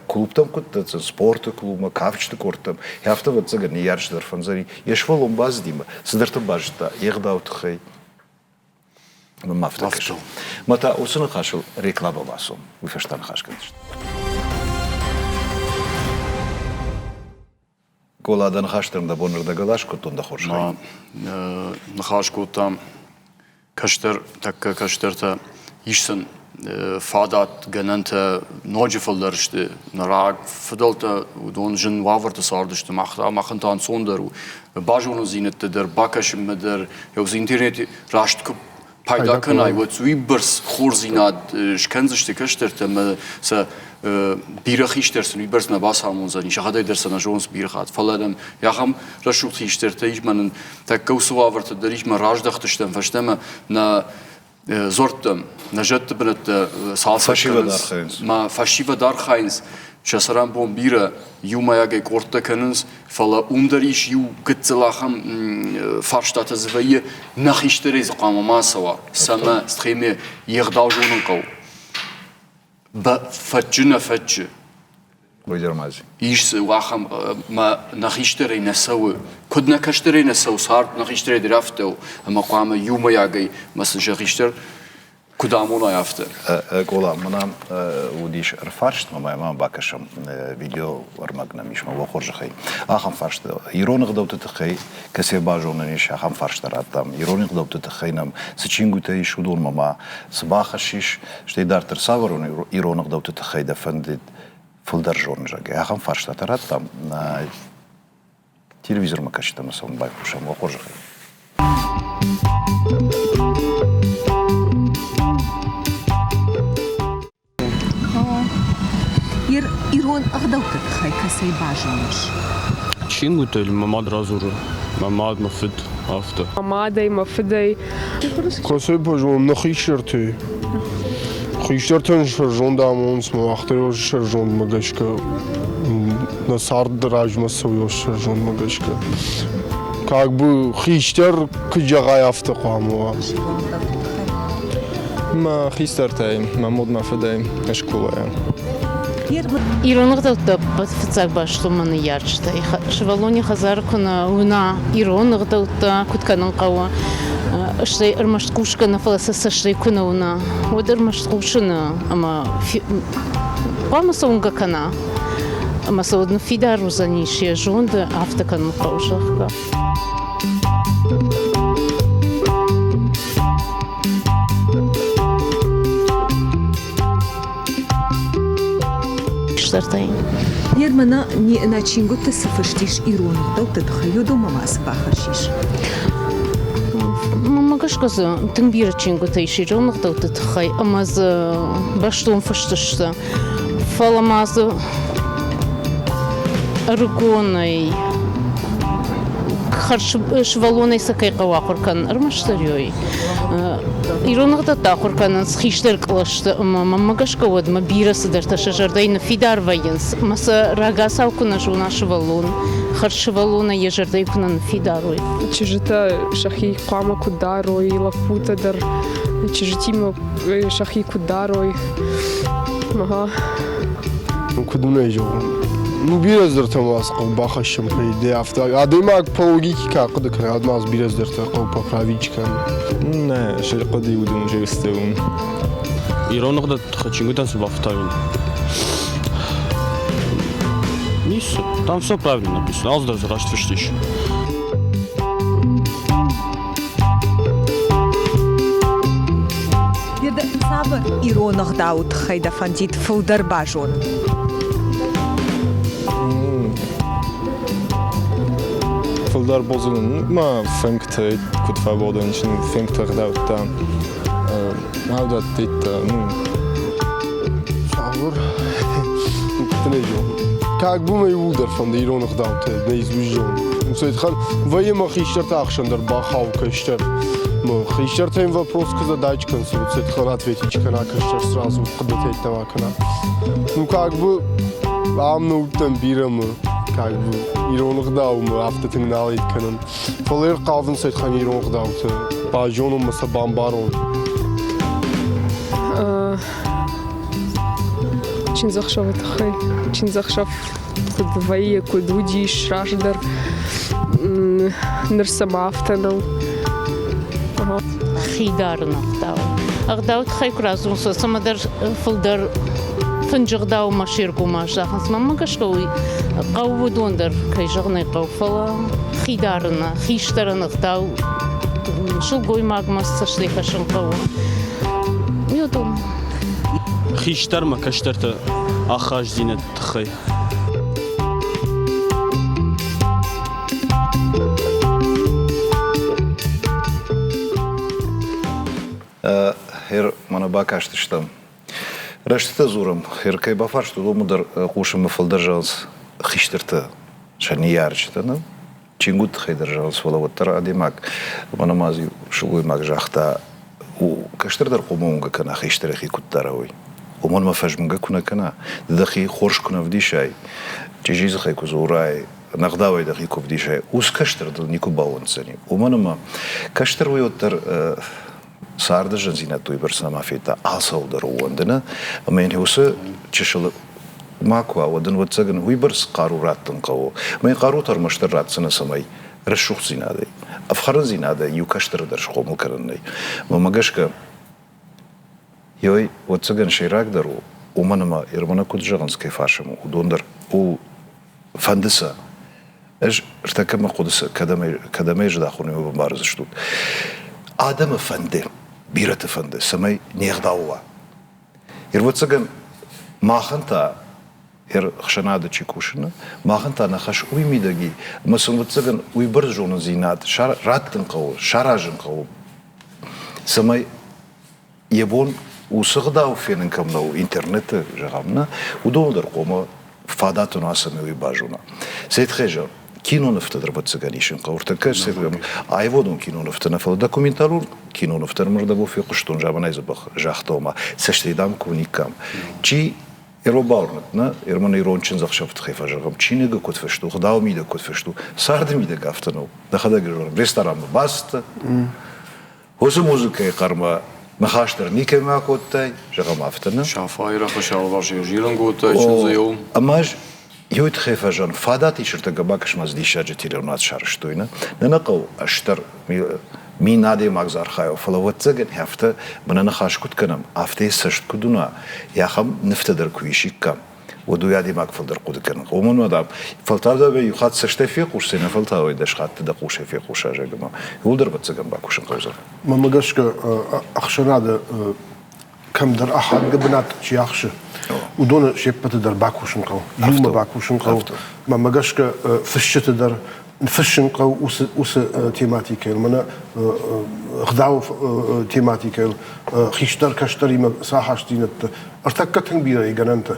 клубтӕм куыд дӕтдзӕн, спорты клубмӕ, кафджыты къордтӕм, афтӕ, ӕвӕццӕгӕн, ныййарджыты дӕр фӕндзӕни. Йе сывӕллон бацыдимӕ цыдӕртӕ базыдта йе гъдауы тыххӕй. Мӕнмӕ афтӕ кӕсы. Мӕ та уыцы ныхасыл рекламӕ бацом, уый фӕстӕ ныхас кӕндзыстӕм. Кола, дӕ ныхас дӕр дӕ бон ӕрдӕгыл аскодтон дӕ хорзӕхӕй. Ныхас кодтам кӕстӕр, тӕккӕ кӕстӕртӕ ис сын фадат, гӕнӕнтӕ ноджы фылдӕр сты. Нӕ раг фыдӕлтӕ уыдон зын уавӕрты цардысты, мах та махӕн та ӕнцондӕр у. Базондзинӕдтӕ дӕр, бакӕсынмӕ дӕр, интернет раст куы пайда кӕнай, уӕд уыйбӕрц хорздзинад скӕндзысты кӕстӕртӕ ӕмӕ сӕ бирӕ хистӕр сын уыйбӕрц нӕ бацамондзӕни, сӕхӕдӕг дӕр сӕ нӕ зонынц бирӕ хатт. Фӕлӕ нӕм ахӕм рӕсугъд хистӕртӕ ис, мӕ нын тӕккӕ уыцы уавӕрты дӕр ис, мӕ раздӕхтыстӕм фӕстӕмӕ нӕ дзуӕрттӕм, нӕ зӕдты бынӕттӕ цалцӕг кӕнынц. Мӕ фӕсивӕд архайынц, сӕ цӕрӕнбон бирӕ иумӕйагӕй къордтӕ кӕнынц, Фӕлӕ уым дӕр ис иу гыццыл ахӕм фарстатӕ дзы вӕййы, нӕ хистӕрӕй дзы хъуамӕ ма ацӕуа, цӕмӕ схеме йе гъдау зонын хъӕуы. Фӕччы нӕ фӕччы. Уый дӕр ма дзы. Ис дзы ахӕм, мӕ нӕ хистӕрӕй нӕ цӕуы. Куыд нӕ кӕстӕрӕй нӕ цӕуы цард, нӕ хистӕрӕй дӕр афтӕ у, ӕмӕ хъуамӕ иумӕйагӕй мӕ сын сӕ хистӕр Куыд амонай, афтӕ. Къола, мӕнӕ уыдис ӕрфарст, ӕмӕ ма бакӕсӕм видео ӕрмӕг нӕм ис, мӕ уӕ хорзӕхӕй. Ахӕм фарст ирон ӕгъдӕутты тыххӕй кӕцыйӕ базонӕн ис, ахӕм фарста радтам. Ирон ӕгъдӕутты тыххӕй нӕм цы чингуытӕ ис, уыдонмӕ ма цы бахӕссис, стӕй дарддӕр цавӕр ирон ӕгъдӕутты тыххӕй дӕ фӕндид фылдӕр зонын, зӕгъгӕ, ахӕм фарстатӕ радтам. Телевизормӕ кӕсджытӕм цӕуын байхъусӕм, уӕ хорзӕхӕй. Ирон ӕгъдӕутты тыххӕй кӕцӕй базоныс? Чингуытӕй мӕ мад радзуры. Мӕ мад, мӕ фыд, афтӕ. Мӕ мадӕй, мӕ фыдӕй. Кӕцӕй базонын нӕ хистӕртӕй? Хистӕртӕн сӕ зонд амонынц, мах дӕр сӕ зондмӕ гӕсгӕ нӕ цард размӕ цӕуы сӕ зондмӕ гӕсгӕ. Как бы хистӕр куыд зӕгъай, афтӕ хъуамӕ уа. Мӕ хистӕртӕй, мӕ мод мӕ фыдӕй скъолайӕ. Ирон ӕгъдӕуттӕ фыццаг баст у мӕ ныййарджытӕй. Сывӕллони хӕдзары куы нӕ уына ирон ӕгъдӕуттӕ, куыд кӕнын хъӕуы, стӕй ӕрмӕст хъусгӕ нӕ, фӕлӕ сӕ цӕстӕй куы нӕ уына, уӕд ӕрмӕст хъусыны ӕмӕ хъуамӕ сӕ уынгӕ кӕна. Ӕмӕ сӕ уӕд ныффидар уыдзӕнис йӕ зонды, афтӕ кӕнын хъӕуы, зӕгъгӕ. кӕстӕртӕй. Ныр мӕнӕ нӕ чингуыты цы фыст ис ирон ӕгъдӕутты тыххӕй, уыдонмӕ ма цы бахӕссис? Мӕнмӕ гӕсгӕ дзы тынг бирӕ чингуытӕ ис ирон ӕгъдӕутты тыххӕй ӕмӕ дзы бӕстон фыст сты. Фӕлӕ ма дзы ӕрыгонӕй сывӕллонӕй сӕ кӕй хъӕуы ахуыр кӕнын, ӕрмӕстдӕр ой. Ирон ӕгъдӕуттӕ ахуыр кӕнынц хистӕр кълӕсты ӕмӕ мӕнмӕ гӕсгӕ уӕдмӕ бирӕ цыдӕртӕ сӕ зӕрдӕйы ныффидар вӕййынц ӕмӕ сӕ рагацау куы нӕ зона сывӕллон, хӕрз сывӕллонӕй йӕ зӕрдӕйы куы нӕ ныффидар уой. Чызджытӕ сӕхи хъуамӕ куыд дарой, лӕппутӕ дӕр чызджытимӕ сӕхи куыд дарой. Ага. Ну, куыд уын ӕй зӕгъон? Ну, бирӕ дзырдтӕ ма цы хъӕуы бахӕссӕм, по идее, афтӕ. Адӕймаг по логике ка хъуыды кӕны, уӕд ма бирӕ дзырдтӕ хъӕуы поправить кӕнын. Нӕ, хъуыды уыдон жесты уым. Ирон ӕгъдӕутты чингуытӕн цы бафтауин? Ницы. Там все правильно написано. Алцыдӕр дзы раст фыст ис. Цавӕр ирон ӕгъдауы тыххӕй дӕ фӕндид фылдӕр базонын? Фылдӕр базонын ма фынгты куыд фӕбадын, фынгты ӕгъдӕуттӕ, ӕгъдӕуттӕ, ну. Цавӕр? Куыд зонын. Как бы мӕ иууылдӕр фӕнды ирон ӕгъдӕуттӕ наизусть зонын. Вӕййы мӕ хистӕрты ӕхсӕн дӕр бахауы кӕстӕр. Хистӕртӕм вопрос куы задать кӕнынц, вот ответить кӕна кӕстӕр сразу хъуыдытӕ кӕна. Ну как бы ам нӕ уыдтӕн бирӕ мы как бы ирон ӕгъдаумӕ афтӕ тынг нал кӕнын. Фӕлӕ ӕрхъавынц ӕрхӕн ирон ӕгъдауты, базонон мӕ сӕ бамбарон. Чындзӕхсӕвы тыххӕй. Чындзӕхсӕв куыд вӕййы, куыд уыдис раздӕр. Ныр цӕмӕ афтӕ нӕу. Хи дарын ӕгъдау. Ӕгъдауы тыххӕй куы радзурынц, цӕмӕдӕр фылдӕр фынджы ӕгъдаумӕ се ргом аздахынц. Мӕнмӕ гӕсгӕ уый хъӕуы уыдон дӕр, кӕй зӕгъын ӕй хъӕуы, фӕлӕ хи дарыны, хистӕрӕн ӕгъдау сылгоймагмӕ цӕстӕй кӕсын хъӕуы. Уыдон. Хистӕрмӕ кӕстӕрты ахаздзинӕдты тыххӕй. Хер, мӕнӕ бакастыстӕм. Рӕстытӕ дзурӕм, хер кӕй бафарст, уыдонмӕ дӕр хъусынмӕ фылдӕр зӕгъынц хистӕртӕ, сӕ ныййарджытӕ нӕ? Чингуыты тыххӕй дӕр зӕгъынц, фӕлӕ уӕддӕр адӕймаг, мӕнӕ ма дзы иу сылгоймаг загъта, кӕстӕр дӕр хъуамӕ уынгӕ кӕна, хистӕр йӕхи куыд дара, уый. Уымӕн ӕмӕ фӕзмгӕ куы нӕ кӕна, ды дӕхи хорз куы нӕ вдисай, чъизи дзыхӕй куы дзурай, ӕнӕгъдауӕй дӕхи куы вдисай, ус кӕстӕр дыл никуы баууӕнддзӕни. Уымӕн ӕмӕ кӕстӕр уый уӕддӕр царды зындзинӕдты уыйбӕрц нӕма федта, алцӕуыл дӕр ӕууӕндыны, ӕмӕ йын уыцы чысыл ма куы уа, уӕд ын, ӕвӕццӕгӕн, уыйбӕрц хъару раттын хъӕуы. Ӕмӕ йын хъарутӕ ӕрмӕстдӕр ратдзынӕ, цӕмӕй рӕсугъддзинадӕй, ӕфхӕрындзинадӕй иу кӕстӕры дӕр схъомыл кӕнын нӕй. Мӕнмӕ гӕсгӕ, Ёй, ӕвӕццӕгӕн, сӕйрагдӕр у, уымӕн ӕмӕ Ермана куыд зӕгъынц, кӕй фарсӕм у, уыдон дӕр у фӕнды сӕ. Ӕз ӕртӕккӕ мӕ хъуыды цы, кӕдӕм ӕй, кӕдӕм ӕй здахон, уый бамбардзыстут. Адӕмы фӕнды, бирӕты фӕнды, цӕмӕй не гъдау уа. Ӕвӕццӕгӕн, махӕн та ӕхсӕнады чи кусыны, махӕн та нӕ хӕс уый мидӕг и, ӕмӕ сын, ӕвӕццӕгӕн, уыйбӕрц зонындзинад раттын хъӕуы, саразын хъӕуы, цӕмӕй йӕ бон уыцы гъдау фенын кӕм нӕу, интернеты, зӕгъӕм, нӕ, уыдоныл дӕр хъуамӕ фадат уын цӕмӕй уый базона. Цӕй кинонывтӕ дӕр ӕвӕццӕгӕн исын хъӕуы. Ӕртӕккӕ аивадон кинонывтӕ нӕ, фӕлӕ документалон кинонывтӕ ӕрмӕрдӕбон фехъуыстон заманай дзӕбӕх загъта, ома цӕстӕй дам куы уыниккам. Чи Ирон бауырныд, нӕ, Ирман ирон чындзӕхсӕвы тыххӕй фӕзӕгъӕм, чиныгы куыд фыст у, гъдауы мидӕг куыд фыст у, царды мидӕг афтӕ нӕу. Дӕхӕдӕг зонӕм, ресторанмӕ бацыдтӕ, Уыцы музыкӕйы хъӕрмӕ ныхас дӕр никӕмӕ акодтай, зӕгъӕм, афтӕ нӕ? Сафайы рӕхысы алыварс зилын кодтай чындзы-иу. Ӕмӕ ӕз иу тыххӕй фӕзӕгъын, фадат ис ӕртӕккӕ бакӕс-ма дзы диссаджы телеуынад сарӕзтой, нӕ? Нӕ нӕ хъӕуы ӕстӕр мин адӕймаг дзы архайа, фӕлӕ ӕвӕццӕгӕн афтӕ мӕнӕ ныхас куыд кӕнӕм, афтӕ йӕ цӕст куыд уына, ахӕм нывтӕ дӕр куы исиккам, уӕд уый адӕймаг фылдӕр хъуыды кӕны. Уымӕн уӕд фӕлтау дӕ иу хатт цӕстӕй фехъусдзӕн, нӕ фӕлтау дӕс хатты дӕ хъусӕй фехъуса, зӕгъгӕ, иуылдӕр ӕвӕццӕгӕн бакусын хъӕудзӕн. Мӕнмӕ гӕсгӕ, ӕхсӕнады кӕмдӕр ахадгӕ бынат чи ахсы, Уыдоны се ппӕты дӕр бакусын хъӕуы, иумӕ бакусын хъӕуы. Мӕнмӕ гӕсгӕ фысджыты дӕр фыссын хъӕуы уыцы тематикӕйыл, мӕнӕ ӕгъдауы тематикӕйыл, хистӕр кӕстӕримӕ цы ахастдзинӕдтӕ. Ӕртӕккӕ тынг бирӕ и гӕнӕнтӕ.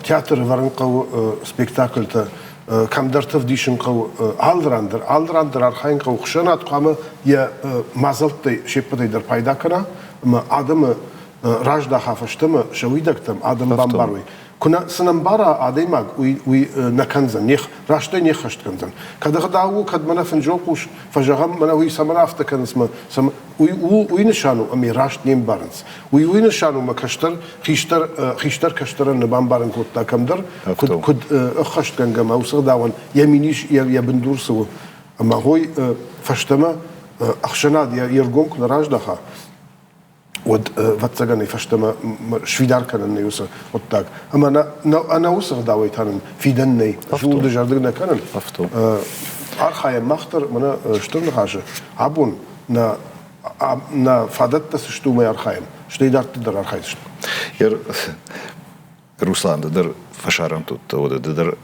Театры ӕвӕрын хъӕуы спектакльтӕ, кӕмдӕрты ӕвдисын хъӕуы алы ран дӕр, алы ран дӕр архайын хъӕуы. Хсӕнад хъуамӕ йӕ мадзӕлттӕй се ппӕтӕй дӕр пайда кӕна ӕмӕ адӕмы раздаха фӕстӕмӕ сӕ уидӕгтӕм, адӕм бамбарой. Куы нӕ сын ӕмбара адӕймаг, уый, уый нӕ кӕндзӕн, не, растӕй не ххӕст кӕндзӕн. Кӕд ӕгъдау у, кӕд мӕнӕ фынджыл хъус фӕзӕгъӕм, мӕнӕ уый цӕмӕн афтӕ кӕнынц, мӕ, цӕмӕн, уый у, уый нысан у, ӕмӕ раст не мбарынц. Уый уый нысан у, мӕ кӕстӕр, хистӕр, хистӕр кӕстӕрӕн нӕ бамбарын кодта кӕмдӕр, куыд, куыд ӕххӕстгӕнгӕ мӕ уыцы ӕгъдауӕн йӕ минис, йӕ, йӕ бындур цы у. Ӕмӕ гъой фӕстӕмӕ ӕхсӕнад йе ргом куы нӕ раздаха, уӕд, ӕвӕццӕгӕн, фӕстӕмӕ сфидар кӕнӕн нӕй уыцы хъуыддаг. Ӕмӕ ӕнӕ уыцы ӕгъдауӕй та нын фидӕн нӕй. Ууыл дызӕрдыг нӕ кӕнын. Архайӕм мах дӕр, мӕнӕ Стыр Ныхасы абон нӕ нӕ фадӕттӕ цы сты, уымӕй архайӕм. Стӕй дарддӕр дӕр архайдзыстӕм. Руслан, ды дӕр фӕсарӕнты уыдтӕ, уӕдӕ ды дӕр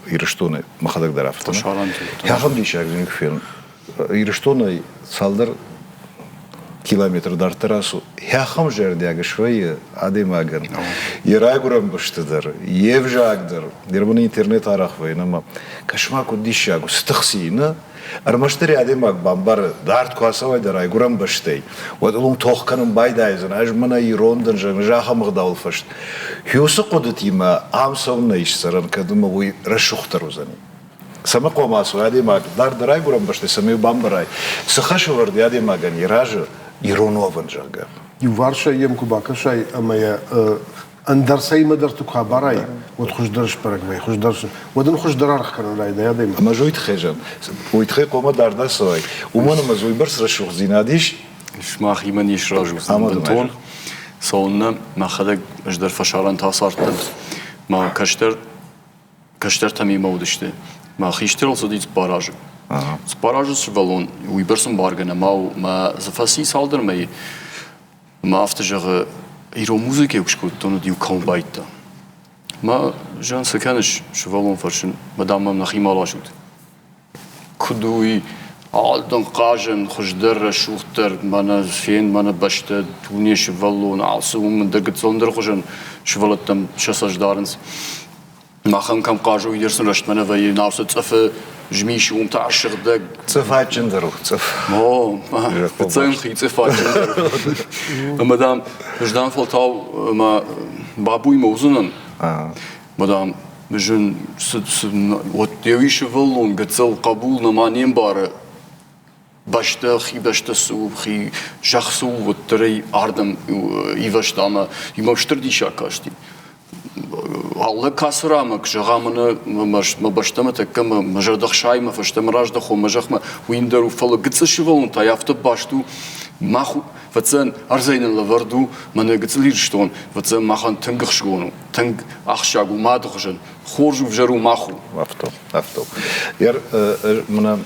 Ирыстоны мӕхӕдӕг дӕр афтӕ. Ахӕм диссаг зын фен. Ирыстонӕй цалдӕр километр дарддӕр ацу. Ахӕм зӕрдиаг свӕййы адӕймагӕн. Йӕ райгуырӕн бӕсты дӕр, йе взаг дӕр. Германы интернет арӕх вӕййы, ӕмӕ кӕс-ма, куыд диссаг у, цы тыхси, нӕ? Ӕрмӕстдӕр адӕймаг бамбары, дард куы ацӕуай дӕ райгуырӕн бӕстӕй, уӕд ыл уым тох кӕнын байдайдзӕн, ӕз мӕнӕ ирон дӕн, зӕгъын, ӕз ахӕм ӕгъдауыл фӕст. Уыцы хъуыдытимӕ ам цӕуыннӕ ис цӕрӕн, кӕд ӕмӕ уый рӕсугъддӕр уыдзӕни. Цӕмӕ хъуамӕ ацӕуай адӕймаг дард райгуырӕн бӕстӕй, цӕмӕй бамбарай, цы хӕс ӕвӕрд и адӕймагӕн йӕ разы ирон уӕвын, зӕгъгӕ. Иуварсӕй йӕм куы бакӕсай ӕмӕ йӕ ӕндӕр цӕимӕдӕрты куы абарай, уӕд хуыздӕр сбӕрӕг вӕййы, хуыздӕр, уӕд ын хуыздӕр аргъ кӕнын райдай адӕймаг. Ӕмӕ уый тыххӕй зӕгъын, уый тыххӕй хъуамӕ дард ацӕуай, уымӕн ӕмӕ дзы уыйбӕрц рӕсугъддзинад ис. Сымахимӕ не сразы уыдзӕн бынтон. Цӕуылнӕ, мӕхӕдӕг ӕз дӕр фӕсарӕнты ацардтӕн. Мӕ кӕстӕр кӕстӕртӕ мемӕ уыдысты. Мӕ хистӕрыл цыди 4 азы. 4 азы сывӕллон уыйбӕрц ӕмбаргӕ нӕма у. Мӕ дзы фӕци цалдӕр мӕйы. Мӕ афтӕ зӕгъы, ирон музыкӕ куы скодтон, уӕд иу кӕуын байдыдта. Мӕ зӕгъын, цы кӕныс, сывӕллон фӕрсын, мӕ дам мӕм нӕхимӕ ласут. Куыд у уый? Алдын хъазӕн, хуыздӕр, рӕсугъддӕр, мӕнӕ фен, мӕнӕ бӕстӕ, дуне сывӕллон, алцы уым дӕр гыццылдӕр хуызӕн сывӕллӕттӕм сӕ цӕст дарынц. Махӕн кӕм хъазы, уый дӕр сын рӕстмӕ нӕ вӕййы. Нау сӕ цъыфы змис, уым та сыгъдӕг. Цъыф адджындӕр у, цъыф. О, фыццӕгӕн хи цъыф адджындӕр. Ӕмӕ, дам, ӕз, дам, фӕлтау мӕ бабуимӕ уыдзынӕн. Мӕ, дам, зын, уӕд деуи сывӕллон гыццыл хъӕбул нӕма не мбары, бӕстӕ, хи бӕстӕ цы у, хи зӕхх цы у, уӕддӕр ӕй ардӕм ивӕзта ӕмӕ имӕ стыр диссаг касти. Алы кӕцы рамӕг, зӕгъа, мӕнӕ мӕ бӕстӕмӕ тӕккӕ мӕ зӕрдӕ хсайы, мӕ фӕстӕмӕ раздӕхон мӕ зӕхмӕ, уый дӕр у, фӕлӕ гыццыл сывӕллон та афтӕ баст у, мах фӕцӕн ӕрдзӕй нын лӕвӕрд у, мӕнӕ гыццыл Ирыстон, фӕцӕн махӕн тынг ӕхсызгон у, тынг ахсджиаг у мады хуызӕн, хорз у, ӕвзӕр у, мах у. Афтӕ, афтӕ. Мӕнӕ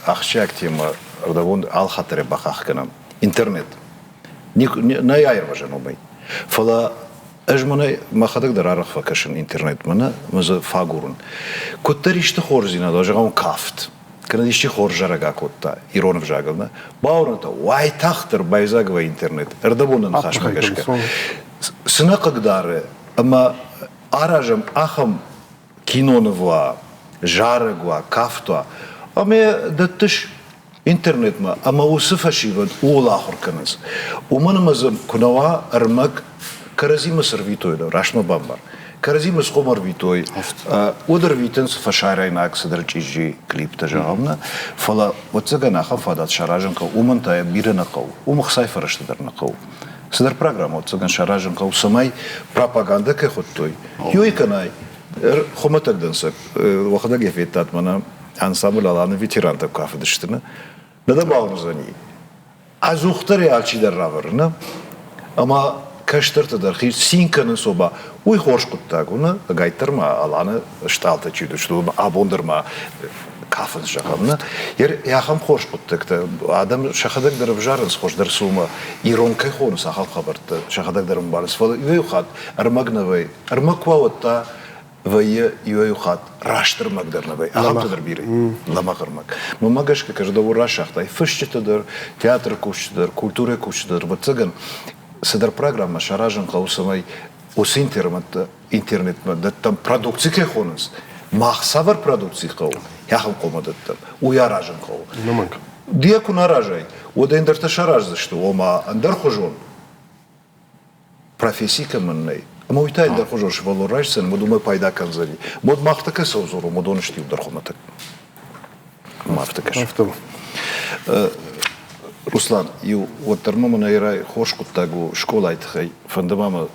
ахсджиаг темӕ ӕрдӕбон алхатт бахахх кӕнӕм. Интернет. Нӕй аирвӕзӕн уымӕй. Фӕлӕ ӕз мӕнӕ мӕхӕдӕг дӕр арӕх фӕкӕсын интернетмӕ, нӕ мӕ дзы фӕагурын. Куыддӕр исты хорздзинад уа, зӕгъӕм, кафт, кӕнӕ исчи хорз зарӕг акодта ирон ӕвзагыл, нӕ, бауырныдта, уайтагъддӕр байдзаг вӕййы интернет, ӕрдӕбоны ныхасмӕ гӕсгӕ. Цы нӕ хъыгдары, ӕмӕ аразӕм ахӕм киноныв уа, зарӕг уа, кафт уа, ӕмӕ дӕттыс интернетмӕ ӕмӕ уыцы фӕсивӕд ууыл ахуыр кӕнынц. Уымӕн ӕмӕ дзы куы нӕ уа ӕрмӕг, кӕрӕдзимӕ цы рвитой, раст мӕ бамбар, кӕрӕдзимӕ цы хъом ӕрвитой, уӕд ӕрвитынц фӕсарӕйнаг цыдӕр чъизи клиптӕ, зӕгъӕм, нӕ, фӕлӕ, ӕвӕццӕгӕн, ахӕм фадат саразын хъӕуы, уымӕн та йӕ бирӕ нӕ хъӕуы, уым ӕхцайы фӕрӕзтӕ дӕр нӕ хъӕуы. Цыдӕр программӕ, ӕвӕццӕгӕн, саразын хъӕуы, цӕмӕй пропагандӕ кӕй хуыдтой, иуӕй кӕнай, хуымӕтӕг дӕнцӕг, уӕхӕдӕг йӕ федтат мӕнӕ ансамбль Аланы ветерантӕ куы кафыдысты, нӕ? Нӕ дӕ бауырндзӕни. Ӕдзухдӕр ӕй алчидӕр равӕры, нӕ? Ӕмӕ кӕстӕртӕ дӕр цин кӕнынц оба. Уый хорз хъуыддаг у, нӕ? Ӕгайтдӕр ма Аланы стъалтӕ чи уыдысты, абон дӕр ма. кафынц, зӕгъӕм, нӕ? Ахӕм хорз хъуыддӕгтӕ адӕм сӕхӕдӕг дӕр ӕвзарынц, хуыздӕр цы уымӕ, ирон кӕй хонынц, ахӕм хабӕрттӕ сӕхӕдӕг дӕр ӕмбарынц. Фӕлӕ иуӕй-иу хатт ӕрмӕг нӕ вӕййы. Ӕрмӕг куы уа, уӕд та вӕййы иуӕй-иу хатт раст ӕрмӕг дӕр нӕ вӕййы. Ахӕмтӕ дӕр бирӕ. Лӕмӕгъ ӕрмӕг. Мӕнмӕ гӕсгӕ, кӕд дӕу расагътай, фысджытӕ дӕр, театры кусджытӕ дӕр, культурӕйы кусджытӕ дӕр, ӕвӕццӕгӕн, цыдӕр программӕ саразын хъӕуы, цӕмӕй уыцы интернетмӕ дӕттӕм продукци кӕй хонынц, мах цавӕр продукци хъӕуы, ахӕм хъомӕ дӕттӕм, уый аразын хъӕуы. Ды йӕ куы нӕ аразай, уӕд ӕндӕртӕ сараздзысты, ома ӕндӕрхуызон професси кӕмӕн нӕй, ӕмӕ уый та ӕндӕрхуызон сывӕллон райсдзӕн, уӕд уымӕй пайда кӕндзӕни. Уӕд мах та кӕцы ӕвзором, уыдон сты иудӕр хуымӕтӕг. Ӕмӕ афтӕ кӕсы. Афтӕ. Руслан, иу уӕддӕр ма мын ӕрӕй хорз хъуыддаг у скъолайы тыххӕй. Фӕнды ма мӕ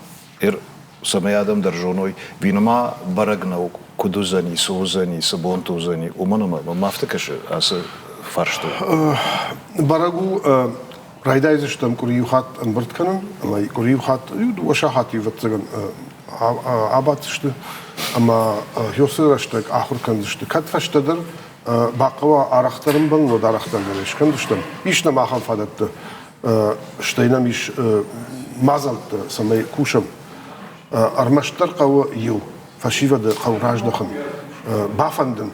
цӕмӕй адӕм дӕр зоной, винма бӕрӕг нӕу, куыд уыдзӕни, цы уыдзӕни, цы бонты уыдзӕни, уымӕн ӕмӕ мӕм афтӕ кӕсы ацы фарстыл. Бӕрӕг у, райдайдзыстӕм къуыри иу хатт ӕмбырд кӕнын, ӕмӕ къуыри иу хатт, иу дыууӕ сахаты ӕвӕццӕгӕн абаддзысты ӕмӕ уыцы рӕстӕг ахуыр кӕндзысты. Кӕд фӕстӕдӕр бахъӕуа арӕхдӕр ӕмбӕлын, уӕд арӕхдӕр дӕр скӕндзыстӕм. Ис нӕм ахӕм фадӕттӕ. Стӕй нӕм ис мадзӕлттӕ, цӕмӕй кусӕм. Ӕрмӕстдӕр хъӕуы иу фӕсивӕды хъӕуы раздӕхын, бафӕндын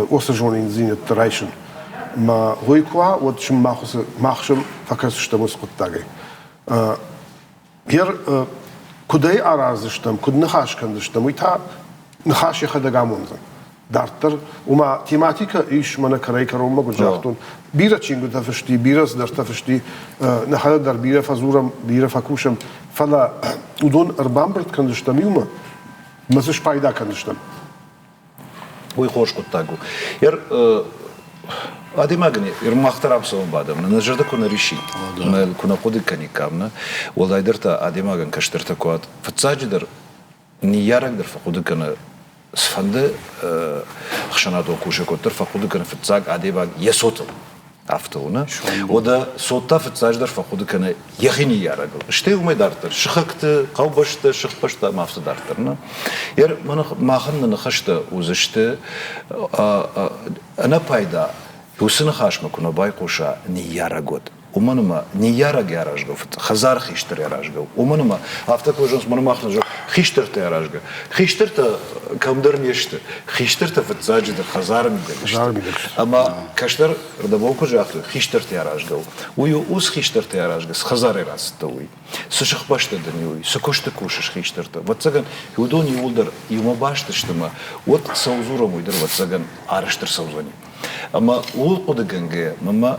уыцы зониндзинӕдтӕ райсын. Мӕ уый куы уа, уӕд сын мах сӕм фӕкӕсдзыстӕм уыцы хъуыддагӕй. Гер куыд ӕй араздзыстӕм, куыд ныхас кӕндзыстӕм, уый та ныхас йӕхӕдӕг амондзӕн. Дарддӕр, уымӕ тематикӕ ис, мӕнӕ кӕрӕй-кӕронмӕ куыд загътон, бирӕ чингуытӕ фысти, бирӕ цыдӕртӕ фысти, нӕхӕдӕг дӕр бирӕ фӕдзурӕм, бирӕ фӕкусӕм, фӕлӕ уыдон ӕрбамбырд кӕндзыстӕм иумӕ, ӕмӕ дзы спайда кӕндзыстӕм. Уый хорз хъуыддаг у. Адӕймагӕн мах дӕр ам цӕуын бадӕм, нӕ зӕрдӕ куы нӕ рисид, куы нӕ хъуыды кӕниккам, нӕ, уӕлдайдӕр та адӕймагӕн кӕстӕртӕ куы уат, фыццаджыдӕр ныййарӕг дӕр фӕхъуыды кӕны, цыфӕнды ӕхсӕнадон кусӕг уӕддӕр фӕхъуыды кӕны фыццаг адӕймаг йӕ цотыл. Афтӕ у, нӕ? Уӕдӕ цот та фыццаджыдӕр фӕхъуыды кӕны йӕхи ныййарӕгыл. Стӕй уымӕй дарддӕр сыхӕгты, хъӕубӕсты, сыхбӕсты ӕмӕ афтӕ дарддӕр. Нӕ? Махӕн нӕ ныхӕстӕ уыдзысты ӕнӕпайда, уыцы ныхасмӕ куы нӕ байхъуса ныййарӕг, уӕд. Уымӕн ӕмӕ ныййарӕг аразгӕ у, хӕдзары хистӕр аразгӕ у. Уымӕн ӕмӕ афтӕ куы зӕгъынц, мӕнӕ мах нӕ зӕгъ, хистӕртӕ аразгӕ. Хистӕртӕ кӕмдӕр не сты. Хистӕртӕ фыццаджыдӕр хӕдзары мидӕг сты. Ӕмӕ кӕстӕр рдӕбон куы загътой, хистӕртӕ аразгӕ у. Уый у ус хистӕртӕ аразгӕ, цы хӕдзарӕй рацыдтӕ, уый. Цы сыхбӕстӕ дын и, уый. Цы куысты кусыс хистӕртӕ. Ӕвӕццӕгӕн, уыдон иууылдӕр иумӕ баст сты ӕмӕ уӕд цӕуыл дзурӕм, уый дӕр, ӕвӕццӕгӕн, арӕзт ӕрцӕудзӕни. Ӕмӕ ууыл хъуыдыгӕнгӕйӕ, мӕнмӕ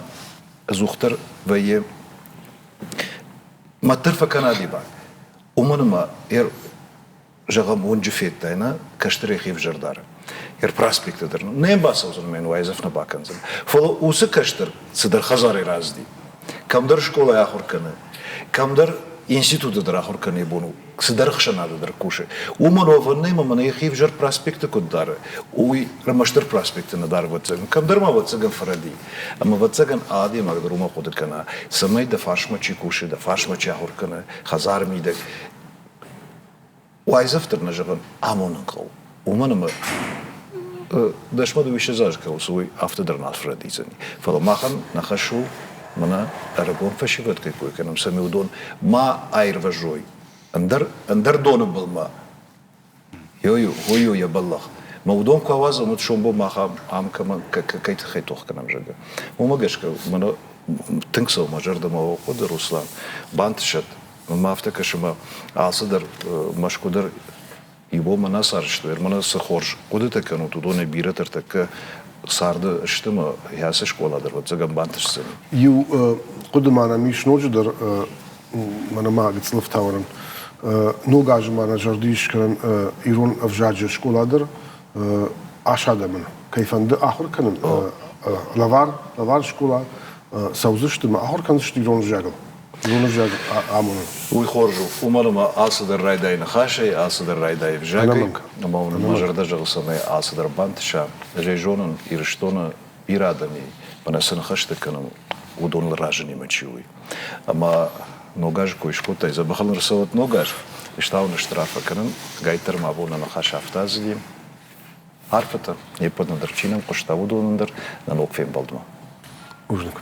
ӕдзухдӕр вӕййы маддӕр фӕкӕна дебат. Уымӕн ӕмӕ зӕгъӕм, уынджы федтай, нӕ кӕстӕрӕй хи ӕвзӕр дары. Йӕ проспекты дӕр нӕ йӕм бацӕудзӕн ӕмӕ йын уайдзӕф нӕ бакӕндзӕн. Фӕлӕ уыцы кӕстӕр цыдӕр хӕдзарӕй рацыди. Кӕмдӕр скъолайы ахуыр кӕны, кӕмдӕр институты дӕр ахуыр кӕны йӕ бон у, цыдӕр ӕхсӕнады дӕр кусы. Уымӕн уӕвӕн нӕй ӕмӕ мӕнӕ йӕхи ӕвзӕр проспекты куыд дары, уый ӕрмӕстдӕр проспекты нӕ дары, ӕвӕццӕгӕн. Кӕмдӕр ма, ӕвӕццӕгӕн, фӕрӕди. Ӕмӕ, ӕвӕццӕгӕн, адӕймаг дӕр уымӕ хъуыды кӕна, цӕмӕй дӕ фарсмӕ чи кусы, дӕ фарсмӕ чи ахуыр кӕны, хӕдзары мидӕг, уайдзӕф дӕр нӕ зӕгъын, амонын хъӕуы. Уымӕн ӕмӕ дӕсмӕ дыууиссӕдз азы кӕуыл цы, уый афтӕ дӕр нал фӕрӕдидзӕни. Фӕлӕ махӕн нӕ хӕс у, мӕнӕ ӕрыгон фӕсивӕд кӕй кой кӕнӕм, цӕмӕй уыдон ма аирвӕзой ӕндӕр, ӕндӕр доны былмӕ. Ой, ой, йӕ бӕллӕх. Мӕ уыдон куы ауадзӕм, уӕд сомбон мах ам, ам кӕмӕн, кӕй тыххӕй тох кӕнӕм, зӕгъгӕ. Уымӕ гӕсгӕ мӕнӕ тынг цӕуы мӕ зӕрдӕмӕ уӕ хъуыды, Руслан, бантысӕд. Мӕнмӕ афтӕ кӕсы, ӕмӕ алцыдӕр Мӕскуы дӕр иу бонмӕ нӕ сарӕзтой. Мӕнӕ цы хорз хъуыдытӕ кӕнут, уыдонӕй бирӕтӕ ӕртӕккӕ царды сты ӕмӕ ацы скъола дӕр, ӕвӕццӕгӕн, бантысдзӕни. Иу хъуыды ма нӕм ис ноджыдӕр, мӕнӕ ма гыццыл ӕфтауӕнӕн. Ног азы ма нӕ зӕрды ис кӕнӕн ирон ӕвзаджы скъола дӕр ас адӕмӕн, кӕй фӕнды ахуыр кӕнын, лӕвар, лӕвар скъола цӕудзысты ӕмӕ ахуыр кӕндзысты ирон ӕвзагыл. Ирон ӕвзаг амонын. Уый хорз у, уымӕн ӕмӕ алцыдӕр райдайы ныхасӕй, алцыдӕр райдайы ӕвзагӕй. Ӕмӕ уын мӕ зӕрдӕ зӕгъы, цӕмӕй алцыдӕр бантыса. Ӕз ӕй зонын, Ирыстоны бирӕ адӕм и, мӕнӕ цы ныхӕстӕ кӕнӕм, уыдоныл разы нимӕ чи у, уый. Ӕмӕ ног азы кой скодтай, дзӕбӕхыл ӕрцӕуӕд ног аз. Ӕз та уын стыр арфӕ кӕнын, ӕгайтдӕр мӕ бон нӕ ныхас афтӕ ацыди. Арфӕтӕ, не ппӕтӕн дӕр чи нӕм хъуыста, уыдонӕн дӕр нӕ ног фембӕлдмӕ. Бузныг.